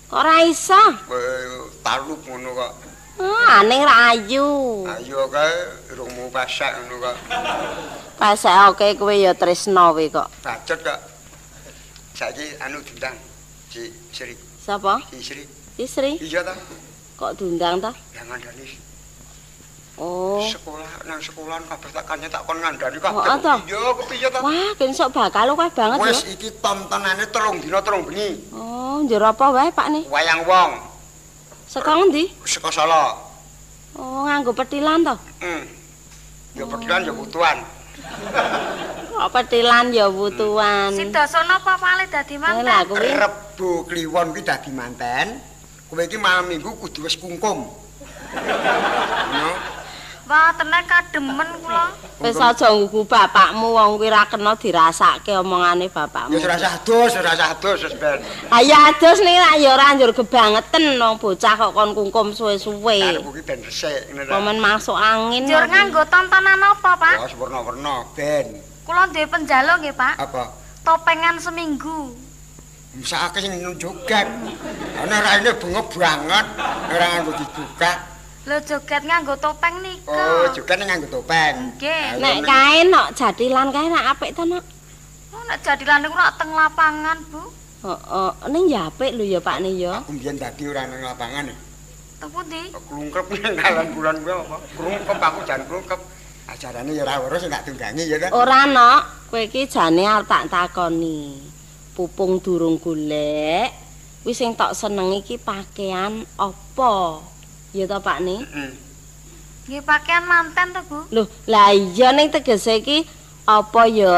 Kok ora iso? Kowe talup ngono kok. Ah, ning ra ayu. Ayu kae irungmu pasek ngono kok. Pasek oke kowe ya tresno kowe kok. Bacot kok. Saiki anu diundang Si Sri. Sapa? Si Sri. Si Sri? Iya ta. Kok diundang ta? Lah ngandani. Oh. Sekolah nang sekolahan kabeh tak kanya tak kon ngandani kabeh. Oh, ta? Iya, kepiye ta? Wah, ben sok bakal akeh banget ya. Wis iki tontonane 3 dina 3 bengi. Oh, njur apa wae Pak ne? Wayang wong. Saka ngendi? Saka Solo. Oh, nganggo petilan to? Heeh. Ya petilan ya wutuan. Kok petilan ya wutuan. Sidasana apa pale dadi manten? Lah kuwi Rebo Kliwon kuwi dadi manten. Kowe iki malam Minggu kudu wis kungkum. Ngono. Wah, tenan kademen kula. Wis aja nggugu bapakmu wong kuwi ra kena dirasake omongane bapakmu. Ya ora usah adus, ora usah adus wis ben. Ha ya adus ning rak ya ora njur gebangeten wong bocah kok kon kungkum suwe-suwe. Karepku ki ben resik ngene ta. Momen masuk angin. Njur nganggo tontonan apa, Pak? Wah, werna-werna ben. Kula duwe penjaluk nggih, Pak. Apa? Topengan seminggu. Mesake sing joget. Ana raine bengep banget, ora nganggo dibuka. Lho joget nganggo topeng nika. Oh, joget nganggo topeng. Nggih. Nek kae nok jathilan kae rak apik to, Nok? Oh, nek jathilan niku rak teng lapangan, Bu. Heeh, ning ya apik lho ya Pakne ya. Aku mbiyen dadi ora nang lapangan. Teng pundi? Klungkep nang dalan bulan kuwi apa? Klungkep aku jan klungkep. Acarane ya ora weruh sing tak tunggangi ya ta. Ora, Nok. Kowe iki jane arep tak takoni. Pupung durung golek, kuwi sing tok seneng iki pakaian apa? Ya ta Pak ne? Heeh. Nggih pakaian manten to, Bu. Lho, lah iya ning tegese iki apa ya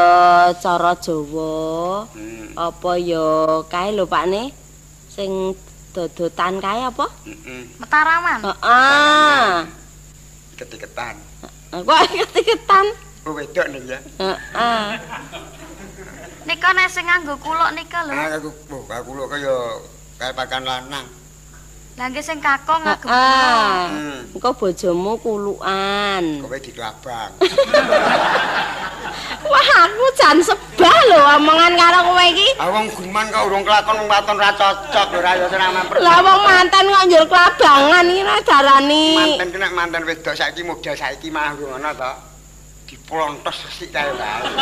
cara Jawa? Apa ya kae lho Pak ne? Sing dodotan kae apa? Heeh. Mataraman. Heeh. Iket-iketan. Kok iket-iketan? Oh, wedok nih ya. Heeh. Nika nek sing nganggo kuluk nika lho. Ah, aku kuluk kaya kaya pakaian lanang. Lah nggih sing kakung ngagem. Engko bojomu kulukan. Kowe diklabang. Wah, aku jan sebah lho omongan karo kowe iki. Ah wong guman kok urung kelakon wong waton ra cocok lho ra ya senang. Lah wong manten kok njur klabangan iki ra darani. Manten ki nek manten wedok saiki model saiki malah ngono to. Diplontos resik kae wae.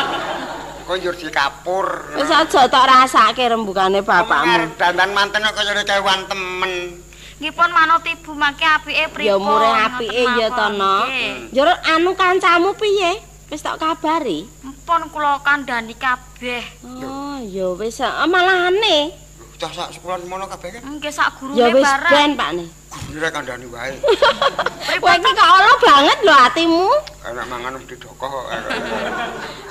Kok njur dikapur. Wis aja tok rasake rembugane bapakmu. Dandan manten kok kaya kewan temen. Nggih pun manut ibu mangke apike pripun? Ya murih apike ya to, Nok. Njur anu kancamu piye? Wis tok kabari? Mpun kula kandhani kabeh. Oh, ya wis malahane. Cah sak sekolahan mono kabeh ke? Nggih sak gurune bareng. Ya wis ben, Pak ne. Gurune kandhani wae. Kowe iki kok ala banget lho atimu. Enak mangan mesti dokoh kok.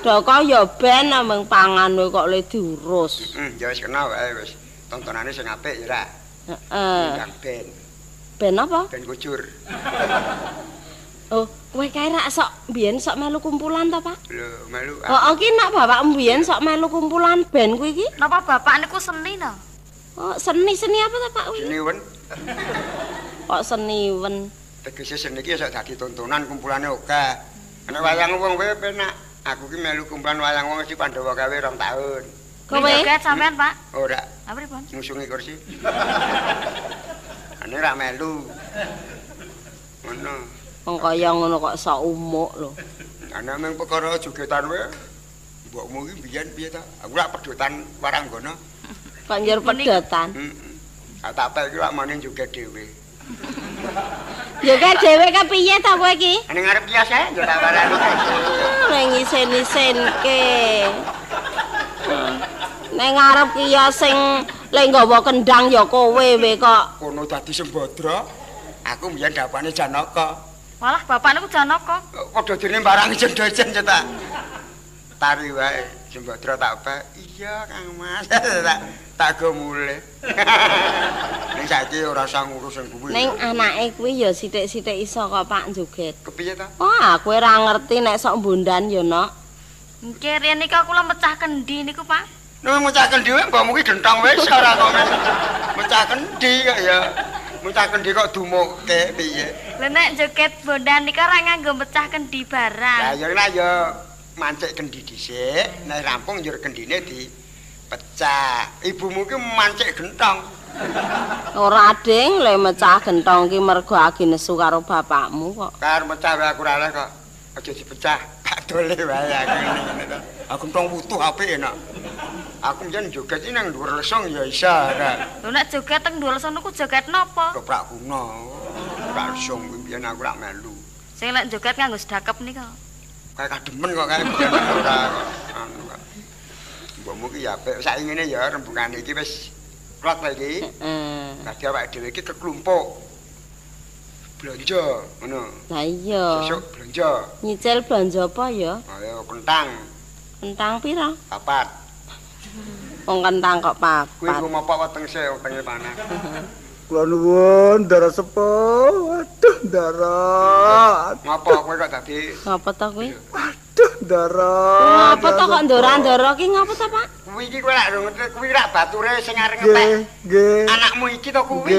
Dokoh ya ben namung pangan kok le diurus. Heeh, ya wis kena wae wis. Tontonane sing apik ya ra. Heeh. Ben. Ben apa? Ben kujur. Oh, kowe kae rak sok mbiyen sok melu kumpulan to, Pak? Lho, melu. Heeh, ki nek bapakmu mbiyen sok melu kumpulan ben kuwi iki. Napa bapak niku seni to? Oh, seni-seni apa to, Pak? Seniwen. Kok seniwen? Tegese seni iki sok dadi tontonan kumpulane akeh. Nek wayang wong kowe penak. Aku ki melu kumpulan wayang wong si Pandhawa gawe 2 tahun. Kowe joget sampean, Pak? Ora. Apa pripun? Ngusungi kursi. Ane ra melu. Ngono. Wong kaya ngono kok sok umuk lho. Ana mung perkara jogetan wae. Mbokmu iki mbiyen piye ta? Aku lak pedotan waranggana. Kok njur pedotan? Heeh. Ah tak pek iki lak mane joget dhewe. Joget dhewe kepiye ta kowe iki? Ning ngarep kios ae ya tak warani. Ning isen-isenke. Ning ngarep kios sing le nggawa kendang ya kowe we kok. Kono dadi Sembadra. Aku mbiyen dapane Janaka. Walah bapak niku Janaka. Padha dene barang ijen-ijen cetak. Tari wae Sembadra tak pek. Iya Kang Mas. Tak go mulih. Ning saiki ora usah ngurus sing kuwi. Ning anake kuwi ya sithik-sithik iso kok Pak joget. Kepiye ta? Wah, kowe ora ngerti nek sok mbondan ya, Nok. Nggih, riyen niku kula mecah kendi niku, Pak. Nek mecah kendi wae mbokmu ki gentong wis ora kok. Mecah kendi kok ya. Mecah kendi kok dumukke piye? Lha nek joget bondan niku ora nganggo mecah kendi barang. Lah ya nek ya mancik kendi dhisik, nek rampung njur kendine dipecah. Ibumu ki mancik gentong. Ora ding, le mecah gentong ki mergo agi nesu karo bapakmu kok. Karo mecah wae aku ora oleh kok. Aja dipecah, tak dole wae aku ngene to. Aku gentong wutuh apik enak. Aku mbiyen joget iki nang dhuwur lesung ya isa ora. Lho nek joget teng dhuwur lesung niku joget napa? Ketoprak kuno. Ketoprak lesung kuwi mbiyen aku rak melu. Sing lek joget nganggo sedakep nika. Kayak kademen kok kae mbiyen ora kok anu kok. Mbokmu ki ya apik. Saiki ngene ya rembugane iki wis klot ta iki. Heeh. Dadi awake dhewe iki keklumpuk. Blonjo ngono. Lah iya. Sesuk blonjo. Nyicil blonjo apa ya? Ayo kentang. Kentang pira? 4. Wong kentang kok papat. Kuwi nggo mopok weteng sik wetenge panas. Kula nuwun Ndara Sepuh. Waduh Ndara. Ngopo kowe kok dadi? Ngopo to kuwi? Waduh Ndara. Ngopo to kok ndora-ndora ki ngopo to, Pak? Kuwi iki kowe lak ngerti kuwi rak bature sing arep ngepek. Nggih. Anakmu iki to kuwi?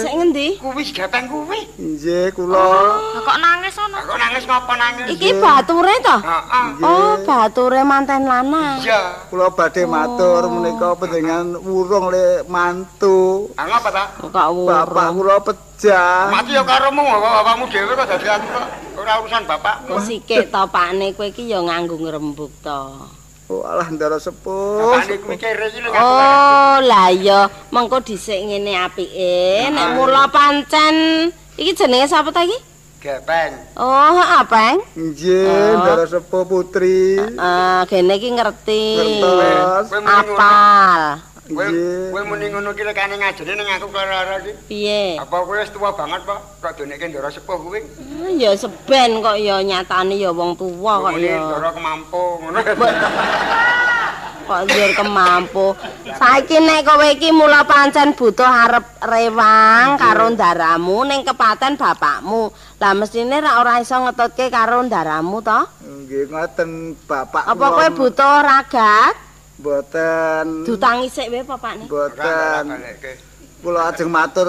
Sing ngendi? Kuwi gepeng kuwi. Nggih kula. Lah kok nangis ngono? Kok nangis ngopo nangis? Iki bature to? Heeh. Oh, bature manten lanang. Iya. Kula badhe matur menika panjenengan wurung le mantu. Ah ngopo ta? Kok wurung. Bapak kula pejah. Mati ya karomu, bapakmu dhewe kok dadi aku kok ora urusan bapakmu. Kok sikik to pakne kowe iki ya nganggo ngrembug to. Oh alah Ndara Sepuh. Bapakne kuwi kere iki lho. Oh, lah iya, mengko dhisik ngene apike. Nek mula pancen iki jenenge sapa ta iki? Gepeng. Oh, heeh, Peng. Nggih, Ndara Sepuh Putri. Heeh, gene iki ngerti. Ngertos. Apal. Kowe muni ngono ki lekane ngajeni ning aku lara-lara iki. Piye? Apa kowe wis tuwa banget, Pak? Kok donekke Ndara Sepuh kuwi? Ya seben kok ya nyatane ya wong tuwa kok ya. Ndara kemampu ngono. Kok njur kemampu. Saiki nek kowe iki mula pancen butuh arep rewang karo ndaramu ning kepaten bapakmu. Lah mestine rak ora iso ngetutke karo ndaramu to? Nggih ngoten bapak. Apa kowe butuh ragat? Mboten. Dutangi sik wae apa pakne? Mboten. Kula ajeng matur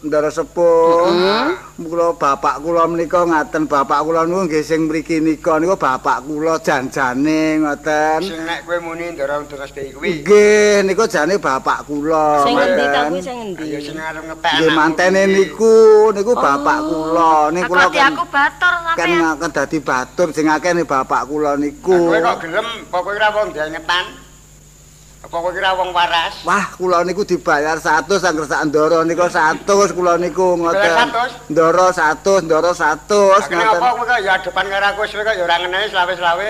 Ndara Sepuh. Kula bapak kula menika ngaten, bapak kula niku nggih sing mriki nika niku bapak kula janjane ngoten. Sing nek kowe muni Ndara Untung SBY kuwi. Nggih, niku jane bapak kula. Sing ngendi ta kuwi sing ngendi? Ya sing arep ngepek anak. Nggih mantene niku, niku bapak kula. Niku kula kan aku batur sampean. Kan dadi batur sing akeh ni bapak kula niku. Kowe kok gelem, apa kowe ora wong ngetan? Apa kowe kira wong waras? Wah, kula niku dibayar 100 angger sak ndara niku 100 kula niku ngoten. Ndara 100, ndara 100 ngoten. Apa kowe kok ya depan karo aku kowe kok ya ora ngenani selawe-selawe.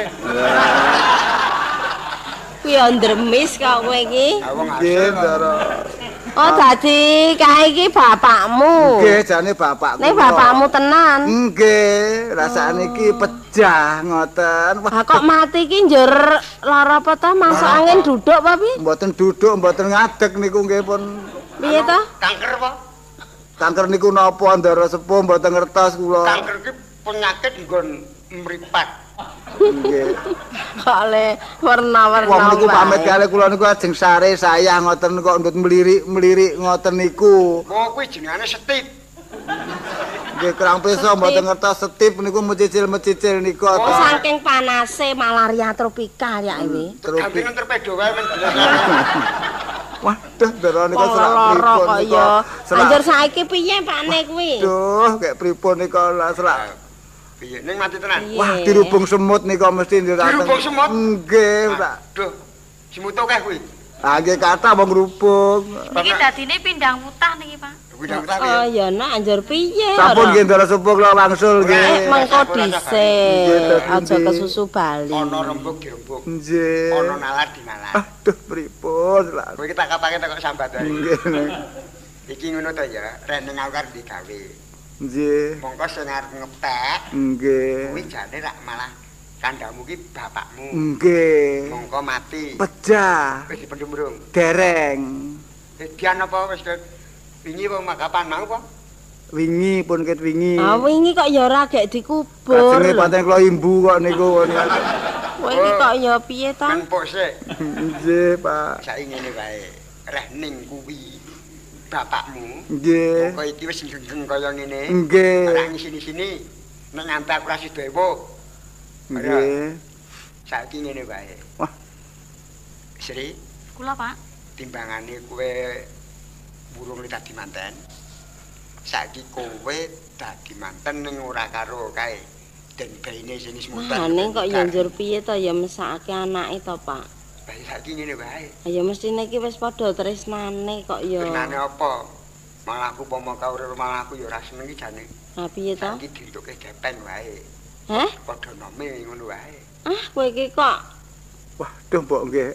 Kuwi ya ndremis kok kowe iki. Nggih, ndara. Oh, dadi kae iki bapakmu. Nggih, jane bapakku. Nek bapakmu tenan. Nggih, rasane iki pejah ngoten. Wah, kok mati iki njur lara apa ta? Masuk angin duduk apa piye? Mboten duduk, mboten ngadeg niku nggih pun. Piye ta? Kanker apa? Kanker niku napa Ndara Sepuh mboten ngertos kula. Kanker iki penyakit nggon mripat. Nggih. Kok le werna-werna. Wong niku pamit kali kula niku ajeng sare sayah ngoten kok ndut melirik-melirik ngoten niku. Oh, kuwi jenengane setip. Nggih, kurang pirsa mboten ngertos setip niku mecicil-mecicil niku. Oh, saking panase malaria tropika ya iki. Tropika torpedo wae men. Waduh, ndara niku serak pripun niku. Anjur saiki piye pakne kuwi? Duh, kek pripun niku serak. Piye ning mati tenan? Wah, dirubung semut nika mesti ndiraten. Dirubung semut? Nggih, Pak. Duh, semut akeh kuwi. Ah nggih kathah wong rubung. Niki dadine pindang putah niki, Pak. Pindang putah piye? Oh, ya nak anjur piye? Sampun nggih Ndara Sepuh kula wangsul nggih. Mengko dhisik, aja kesusu bali. Ana rembug dirembug. Nggih. Ana nalar dinalar. Aduh, pripun lha. Kowe iki tak kapake kok sambat wae. Nggih. Iki ngono to ya, rene aku arep digawe. Nggih. Mongko sing arep ngepek. Nggih. Kuwi jane rak malah kandhamu ki bapakmu. Nggih. Mongko mati. Pejah. Wis dipendhem urung? Dereng. Edian apa wis wingi apa kapan mau apa? Wingi pun ket wingi. Ah wingi kok ya ora gek dikubur. Kajenge pancen kula imbu kok niku. Kowe iki kok ya piye ta? Nempuk sik. Nggih, Pak. Saiki ngene wae. Reh ning kuwi bapakmu. Nggih. Kok iki wis genggeng kaya ngene. Nggih. Ora ngisini-sini. Nek nganti aku ra sida ewuh. Nggih. Saiki ngene wae. Wah. Sri, kula, Pak. Timbangane kowe burung li dadi manten. Saiki kowe dadi manten ning ora karo kae. Den baine sing wis mutar. Lah ning kok ya njur piye to ya mesake anake to, Pak. Lah saiki ngene wae. Ya mestine iki wis padha tresnane kok ya. Tresnane apa? Malah aku pomo ka urip malah aku ya ora seneng iki jane. Lah piye to? Saiki dientuke gepeng wae. Heh? Padha nome ngono wae. Ah, kowe iki kok. Waduh, mbok nggih.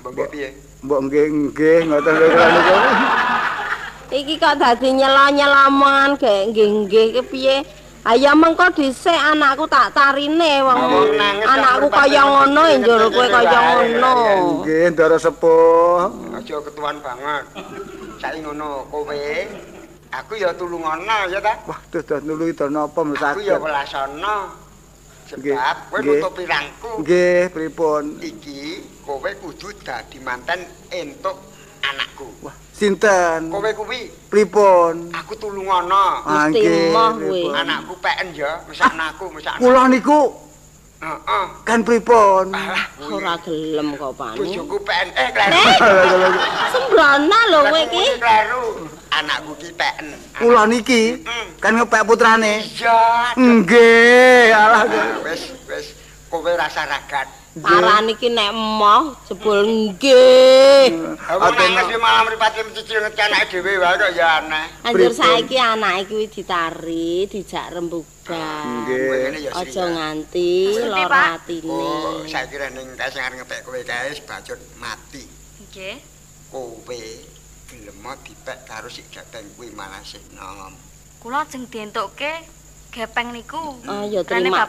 Mbok nggih piye? Mbok nggih nggih ngoten lho niku. Iki kok dadi nyela-nyela omongan gek nggih-nggih ki piye? Ayo mengko dhisik anakku tak tarine wong anakku kaya ngono njur kowe kaya ngono. Nggih, Ndara Sepuh. Aja ketuan banget. Saiki ngono kowe aku ya tulungono ya ta? Waduh, dah nulungi do napa mesti. Aku ya welasana. Sebab kowe nutupi rangku. Nggih, pripun? Iki kowe kudu dadi manten entuk anakku. Wah, sinten? Kowe kuwi. Pripun? Aku tulungono. Mesti emoh kowe. Anakku peken ya, mesakno aku, mesakno. Kula niku. Heeh. Kan pripun? Ora gelem kok, Pak. Bojoku peken kleru. Sembrono lho kowe iki. Kleru. Anakku ki peken. Kula niki kan ngepek putrane. Iya. Nggih, alah wis wis kowe rasa ragat. Parane iki nek emoh jebul nggih. Wong nangis malah mripate mencicil ngerti anake dhewe wae kok ya aneh. Anjur saiki anake kuwi ditari, dijak rembugan. Nggih. Aja nganti lara atine. Oh, saiki ning kae sing arep ngepek kowe kae wis bacut mati. Nggih. Kowe gelem dipek karo sik gepeng kuwi malah sik nom. Kula ajeng dientukke gepeng niku. Ah ya terima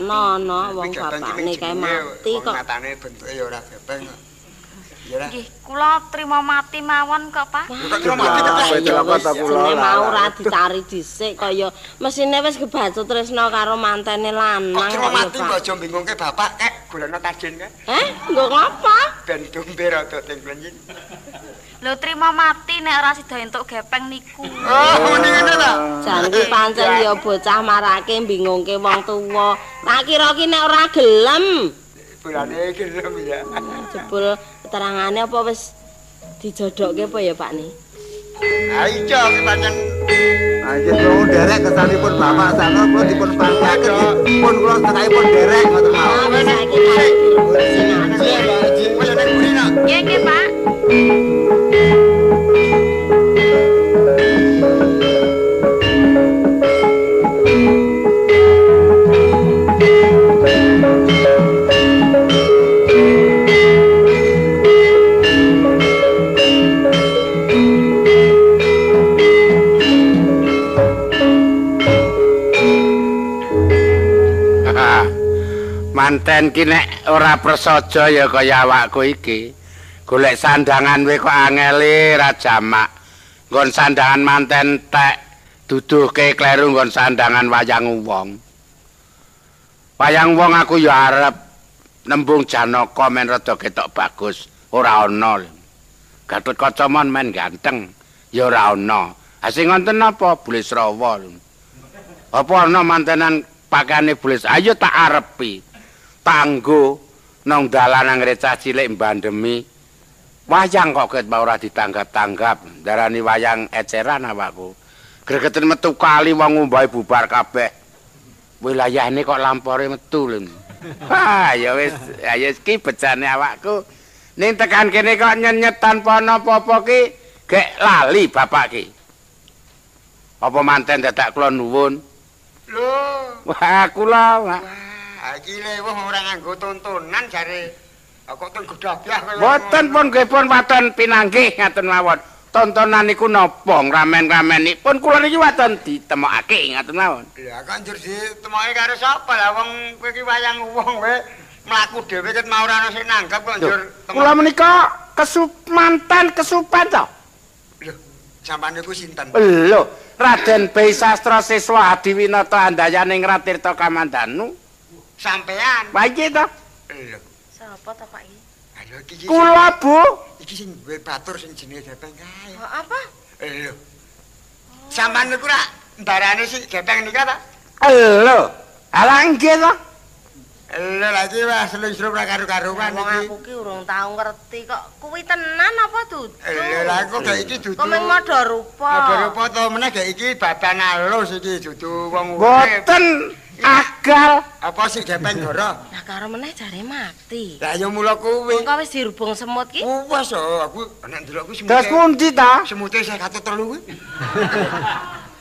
no no wong bapakne kae mati kok. Matane bentuke ya ora gepeng kok. Ya ora. Nggih, kula trima mati mawon kok, Pak. Kok trima mati kok ya mau ora ditari dhisik kaya mesine wis kebacut tresna karo mantene lanang. Kok trima mati mbok aja bingungke bapak kek golekno tajen kae. Heh, nggo ngapa? Ben dombe rada teng klenyin. Lho trima mati nek ora sida entuk gepeng niku. Oh, ngene ngene ta. Jan ki pancen ya bocah marake bingungke wong tuwa. Tak kira ki nek ora gelem. Bulane gelem ya. Jebul keterangane apa wis dijodokke apa ya Pak ni? Ha iya ki pancen anjir kula nderek kesanipun bapak sana kula dipun pangkaken pun kula setengahipun nderek ngoten mawon. Wis saiki sing ngaji. Wis nek gurih nak. Nggih nggih Pak. Manten ki nek ora prasaja ya kaya awakku iki. Golek sandangan we kok angele ra jamak. Nggon sandangan manten tek duduhke kleru nggon sandangan wayang wong. Wayang wong aku ya arep nembung Janaka men rada ketok bagus, ora ana. Gatotkaca mon men ganteng ya ora ana. Ha sing wonten napa Bulisrawa. Apa ana mantenan pakane Bulis? Ayo tak arepi. Tanggo nang dalan nang recah cilik mbandemi wayang kok ket ora ditanggap-tanggap darani wayang eceran awakku gregeten metu kali wong ngombahe bubar kabeh wilayahne kok lampore metu lho. Ha ya wis ya iki bejane awakku ning tekan kene kok nyenyet tanpa ana apa-apa ki gek lali bapak ki apa manten dadak kula nuwun lho. Wah kula Pak. Iki le wong ora nganggo tontonan jare kok ten godhabyah kaya mboten pun nggih pun waton pinanggih ngaten mawon. Tontonan niku napa ramen-ramenipun kula niki waton ditemokake ngaten mawon. Lha kok njur ditemoke karo sapa lah wong kowe iki wayang wong kowe mlaku dhewe ket mau ora ana sing nanggap kok njur. Kula menika kesumanten kesupen to. Lho, sampean niku sinten? Lho, Raden Bei Sastra Siswa Hadiwinata Handayani Ngratirta Kamandanu. Sampean. Wah iki to. Lho. Sapa to Pak iki? Lho iki. Kula, Bu. Iki sing duwe batur sing jenenge Gepeng kae. Oh, apa? Lho. Sampean niku rak ndarane si Gepeng nika ta? Lho. Alah nggih to. Lho lha iki wis slusrup ra karu-karuan iki. Wong aku ki urung tau ngerti kok kuwi tenan apa dudu. Lho lha kok gak iki dudu. Kok mung madha rupa. Madha rupa to meneh gak iki badan alus iki dudu wong urip. Mboten. Agal apa sih Gepeng goro? Lah karo meneh jare mati. Lah ya mula kuwi. Wong kok wis dirubung semut ki? Wes aku nek ndelok kuwi semute. Terus pundi ta? Semute isih katut telu kuwi.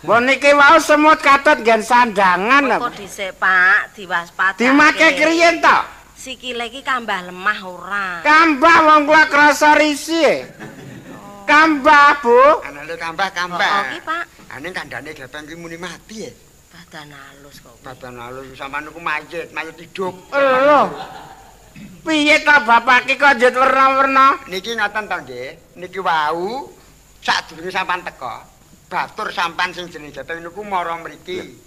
Mbon niki wau semut katut nggen sandangan. Kok dhisik Pak, diwaspadake. Dimake kriyen ta? Sikile iki kambah lemah ora? Kambah wong kula krasa risi. Kambah, Bu. Anake kambah-kambah. Oh, ki Pak. Ane kandhane Gepeng ki muni mati ya. Badan halus kok. Badan halus sampean niku mayit, mayit hidup. Lho. Piye ta bapak ki kok njet werna-werna? Niki ngoten to nggih. Niki wau sadurunge sampean teka, batur sampean sing jenenge Gepeng niku mara mriki.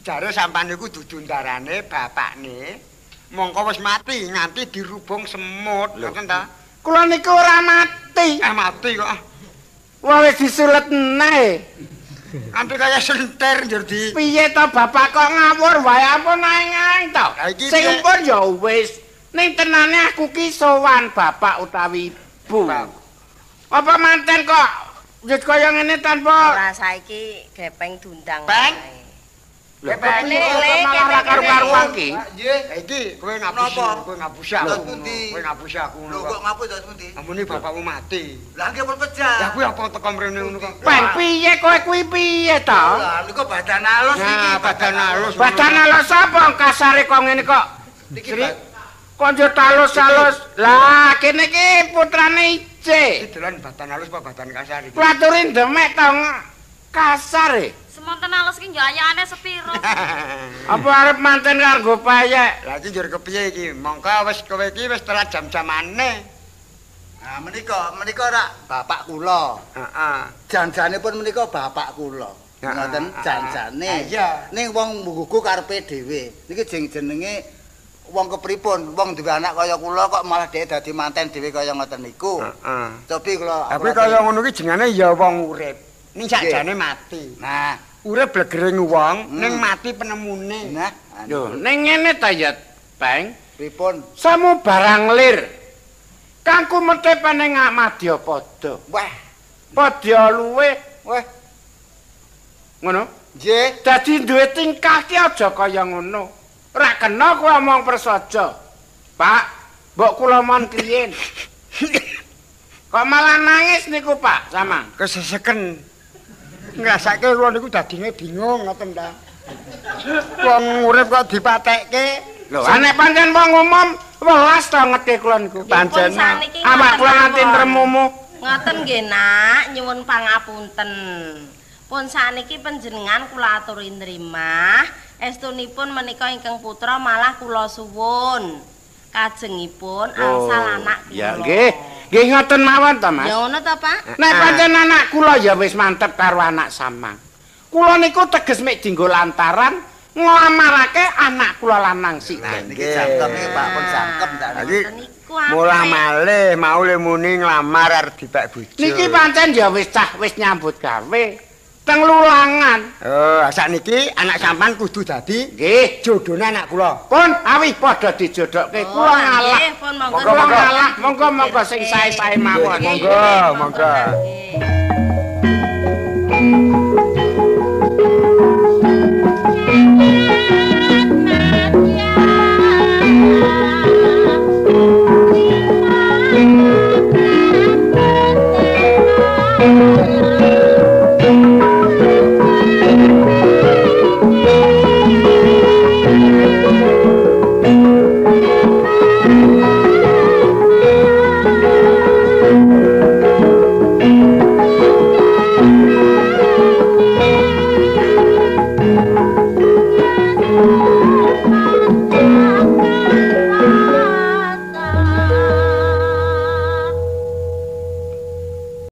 Jare sampean niku dudu ndarane bapakne. Mongko wis mati nganti dirubung semut, ngoten ta? Kula niku ora mati. Ah mati kok. Wah wis disulet neh. Ampe kaya senter njur di. Piye to bapak kok ngawur wae ampun aeng-aeng to. Sing pun ya wis. Ning tenane aku ki sowan bapak utawi ibu. Apa manten kok njut kaya ngene tanpa ora saiki Gepeng diundang. Peng. Gepeng malah karu-karuan ki. Nggih. Iki kowe ngapusi, kowe ngapusi aku. Kowe ngapusi aku. Lho kok ngapus to pundi? Amune bapakmu mati. Lah nggih pun pejah. Lah kuwi apa teko mrene ngono kok? Peng piye kowe kuwi piye to? Lah niku badan alus iki, badan alus. Badan alus apa kasare kok ngene kok? Niki kok njut alus-alus. Lah kene iki putrane Ice. Iki dolan badan alus apa badan kasar iki? Platuri ndemek to kasar e. Semonten alus ki yo ayane sepiro. Apa arep manten kanggo payek? Lah iki njur kepiye iki? Mongko wis kowe iki wis telat jam-jamane. Nah menika rak bapak kula. Heeh. Janjane pun menika bapak kula. Ngoten janjane. Iya. Ning wong nggugu karepe dhewe. Niki jenenge Wong kepripun? Wong duwe anak kaya kula kok malah dhek dadi manten dhewe kaya ngoten niku. Heeh. Cobi kula. Tapi kaya ngono ki jenenge ya wong urip. Ning sakjane mati. Nah, urip blegering wong, ning mati penemune. Nah, lho, ning ngene ta ya, Peng. Pripun? Samu barang lir. Kang kumethe ning Madyapada. Wah, padha luwe. Wah. Ngono? Nggih. Dadi duwe tingkah ki aja kaya ngono. Ora kena kowe omong prasaja. Pak, mbok kula mon kliyen. Kok malah nangis niku, Pak, sama? Keseseken. Ngrasake kula niku dadine bingung ngoten ta. Wong urip kok dipatekke. Lho, nek pancen wong umum welas to ngetke kula niku. Pancen awak kula nganti tremumu. Ngoten nggih, Nak, nyuwun pangapunten. Pun saniki panjenengan kula aturi nrimah, estunipun menika ingkang putra malah kula suwun. Kajengipun angsal anak kula. Ya nggih. Nggih ngoten mawon to, Mas. Ya ngono to, Pak. Nek pancen anak kula ya wis mantep karo anak samang. Kula niku teges mek dinggo lantaran nglamarake anak kula lanang sik. Nah, niki jangkep niki Pak pun jangkep ndak niki. Mulah malih mau le muni nglamar arep dipek bojo. Niki pancen ya wis cah wis nyambut gawe teng lulangan. Oh, sakniki anak sampean kudu dadi nggih jodhone anak kula. Pun awih padha dijodohke. Kula ngalah. Nggih, pun monggo. Kula ngalah, monggo-monggo sing sae-sae mawon. Monggo, monggo.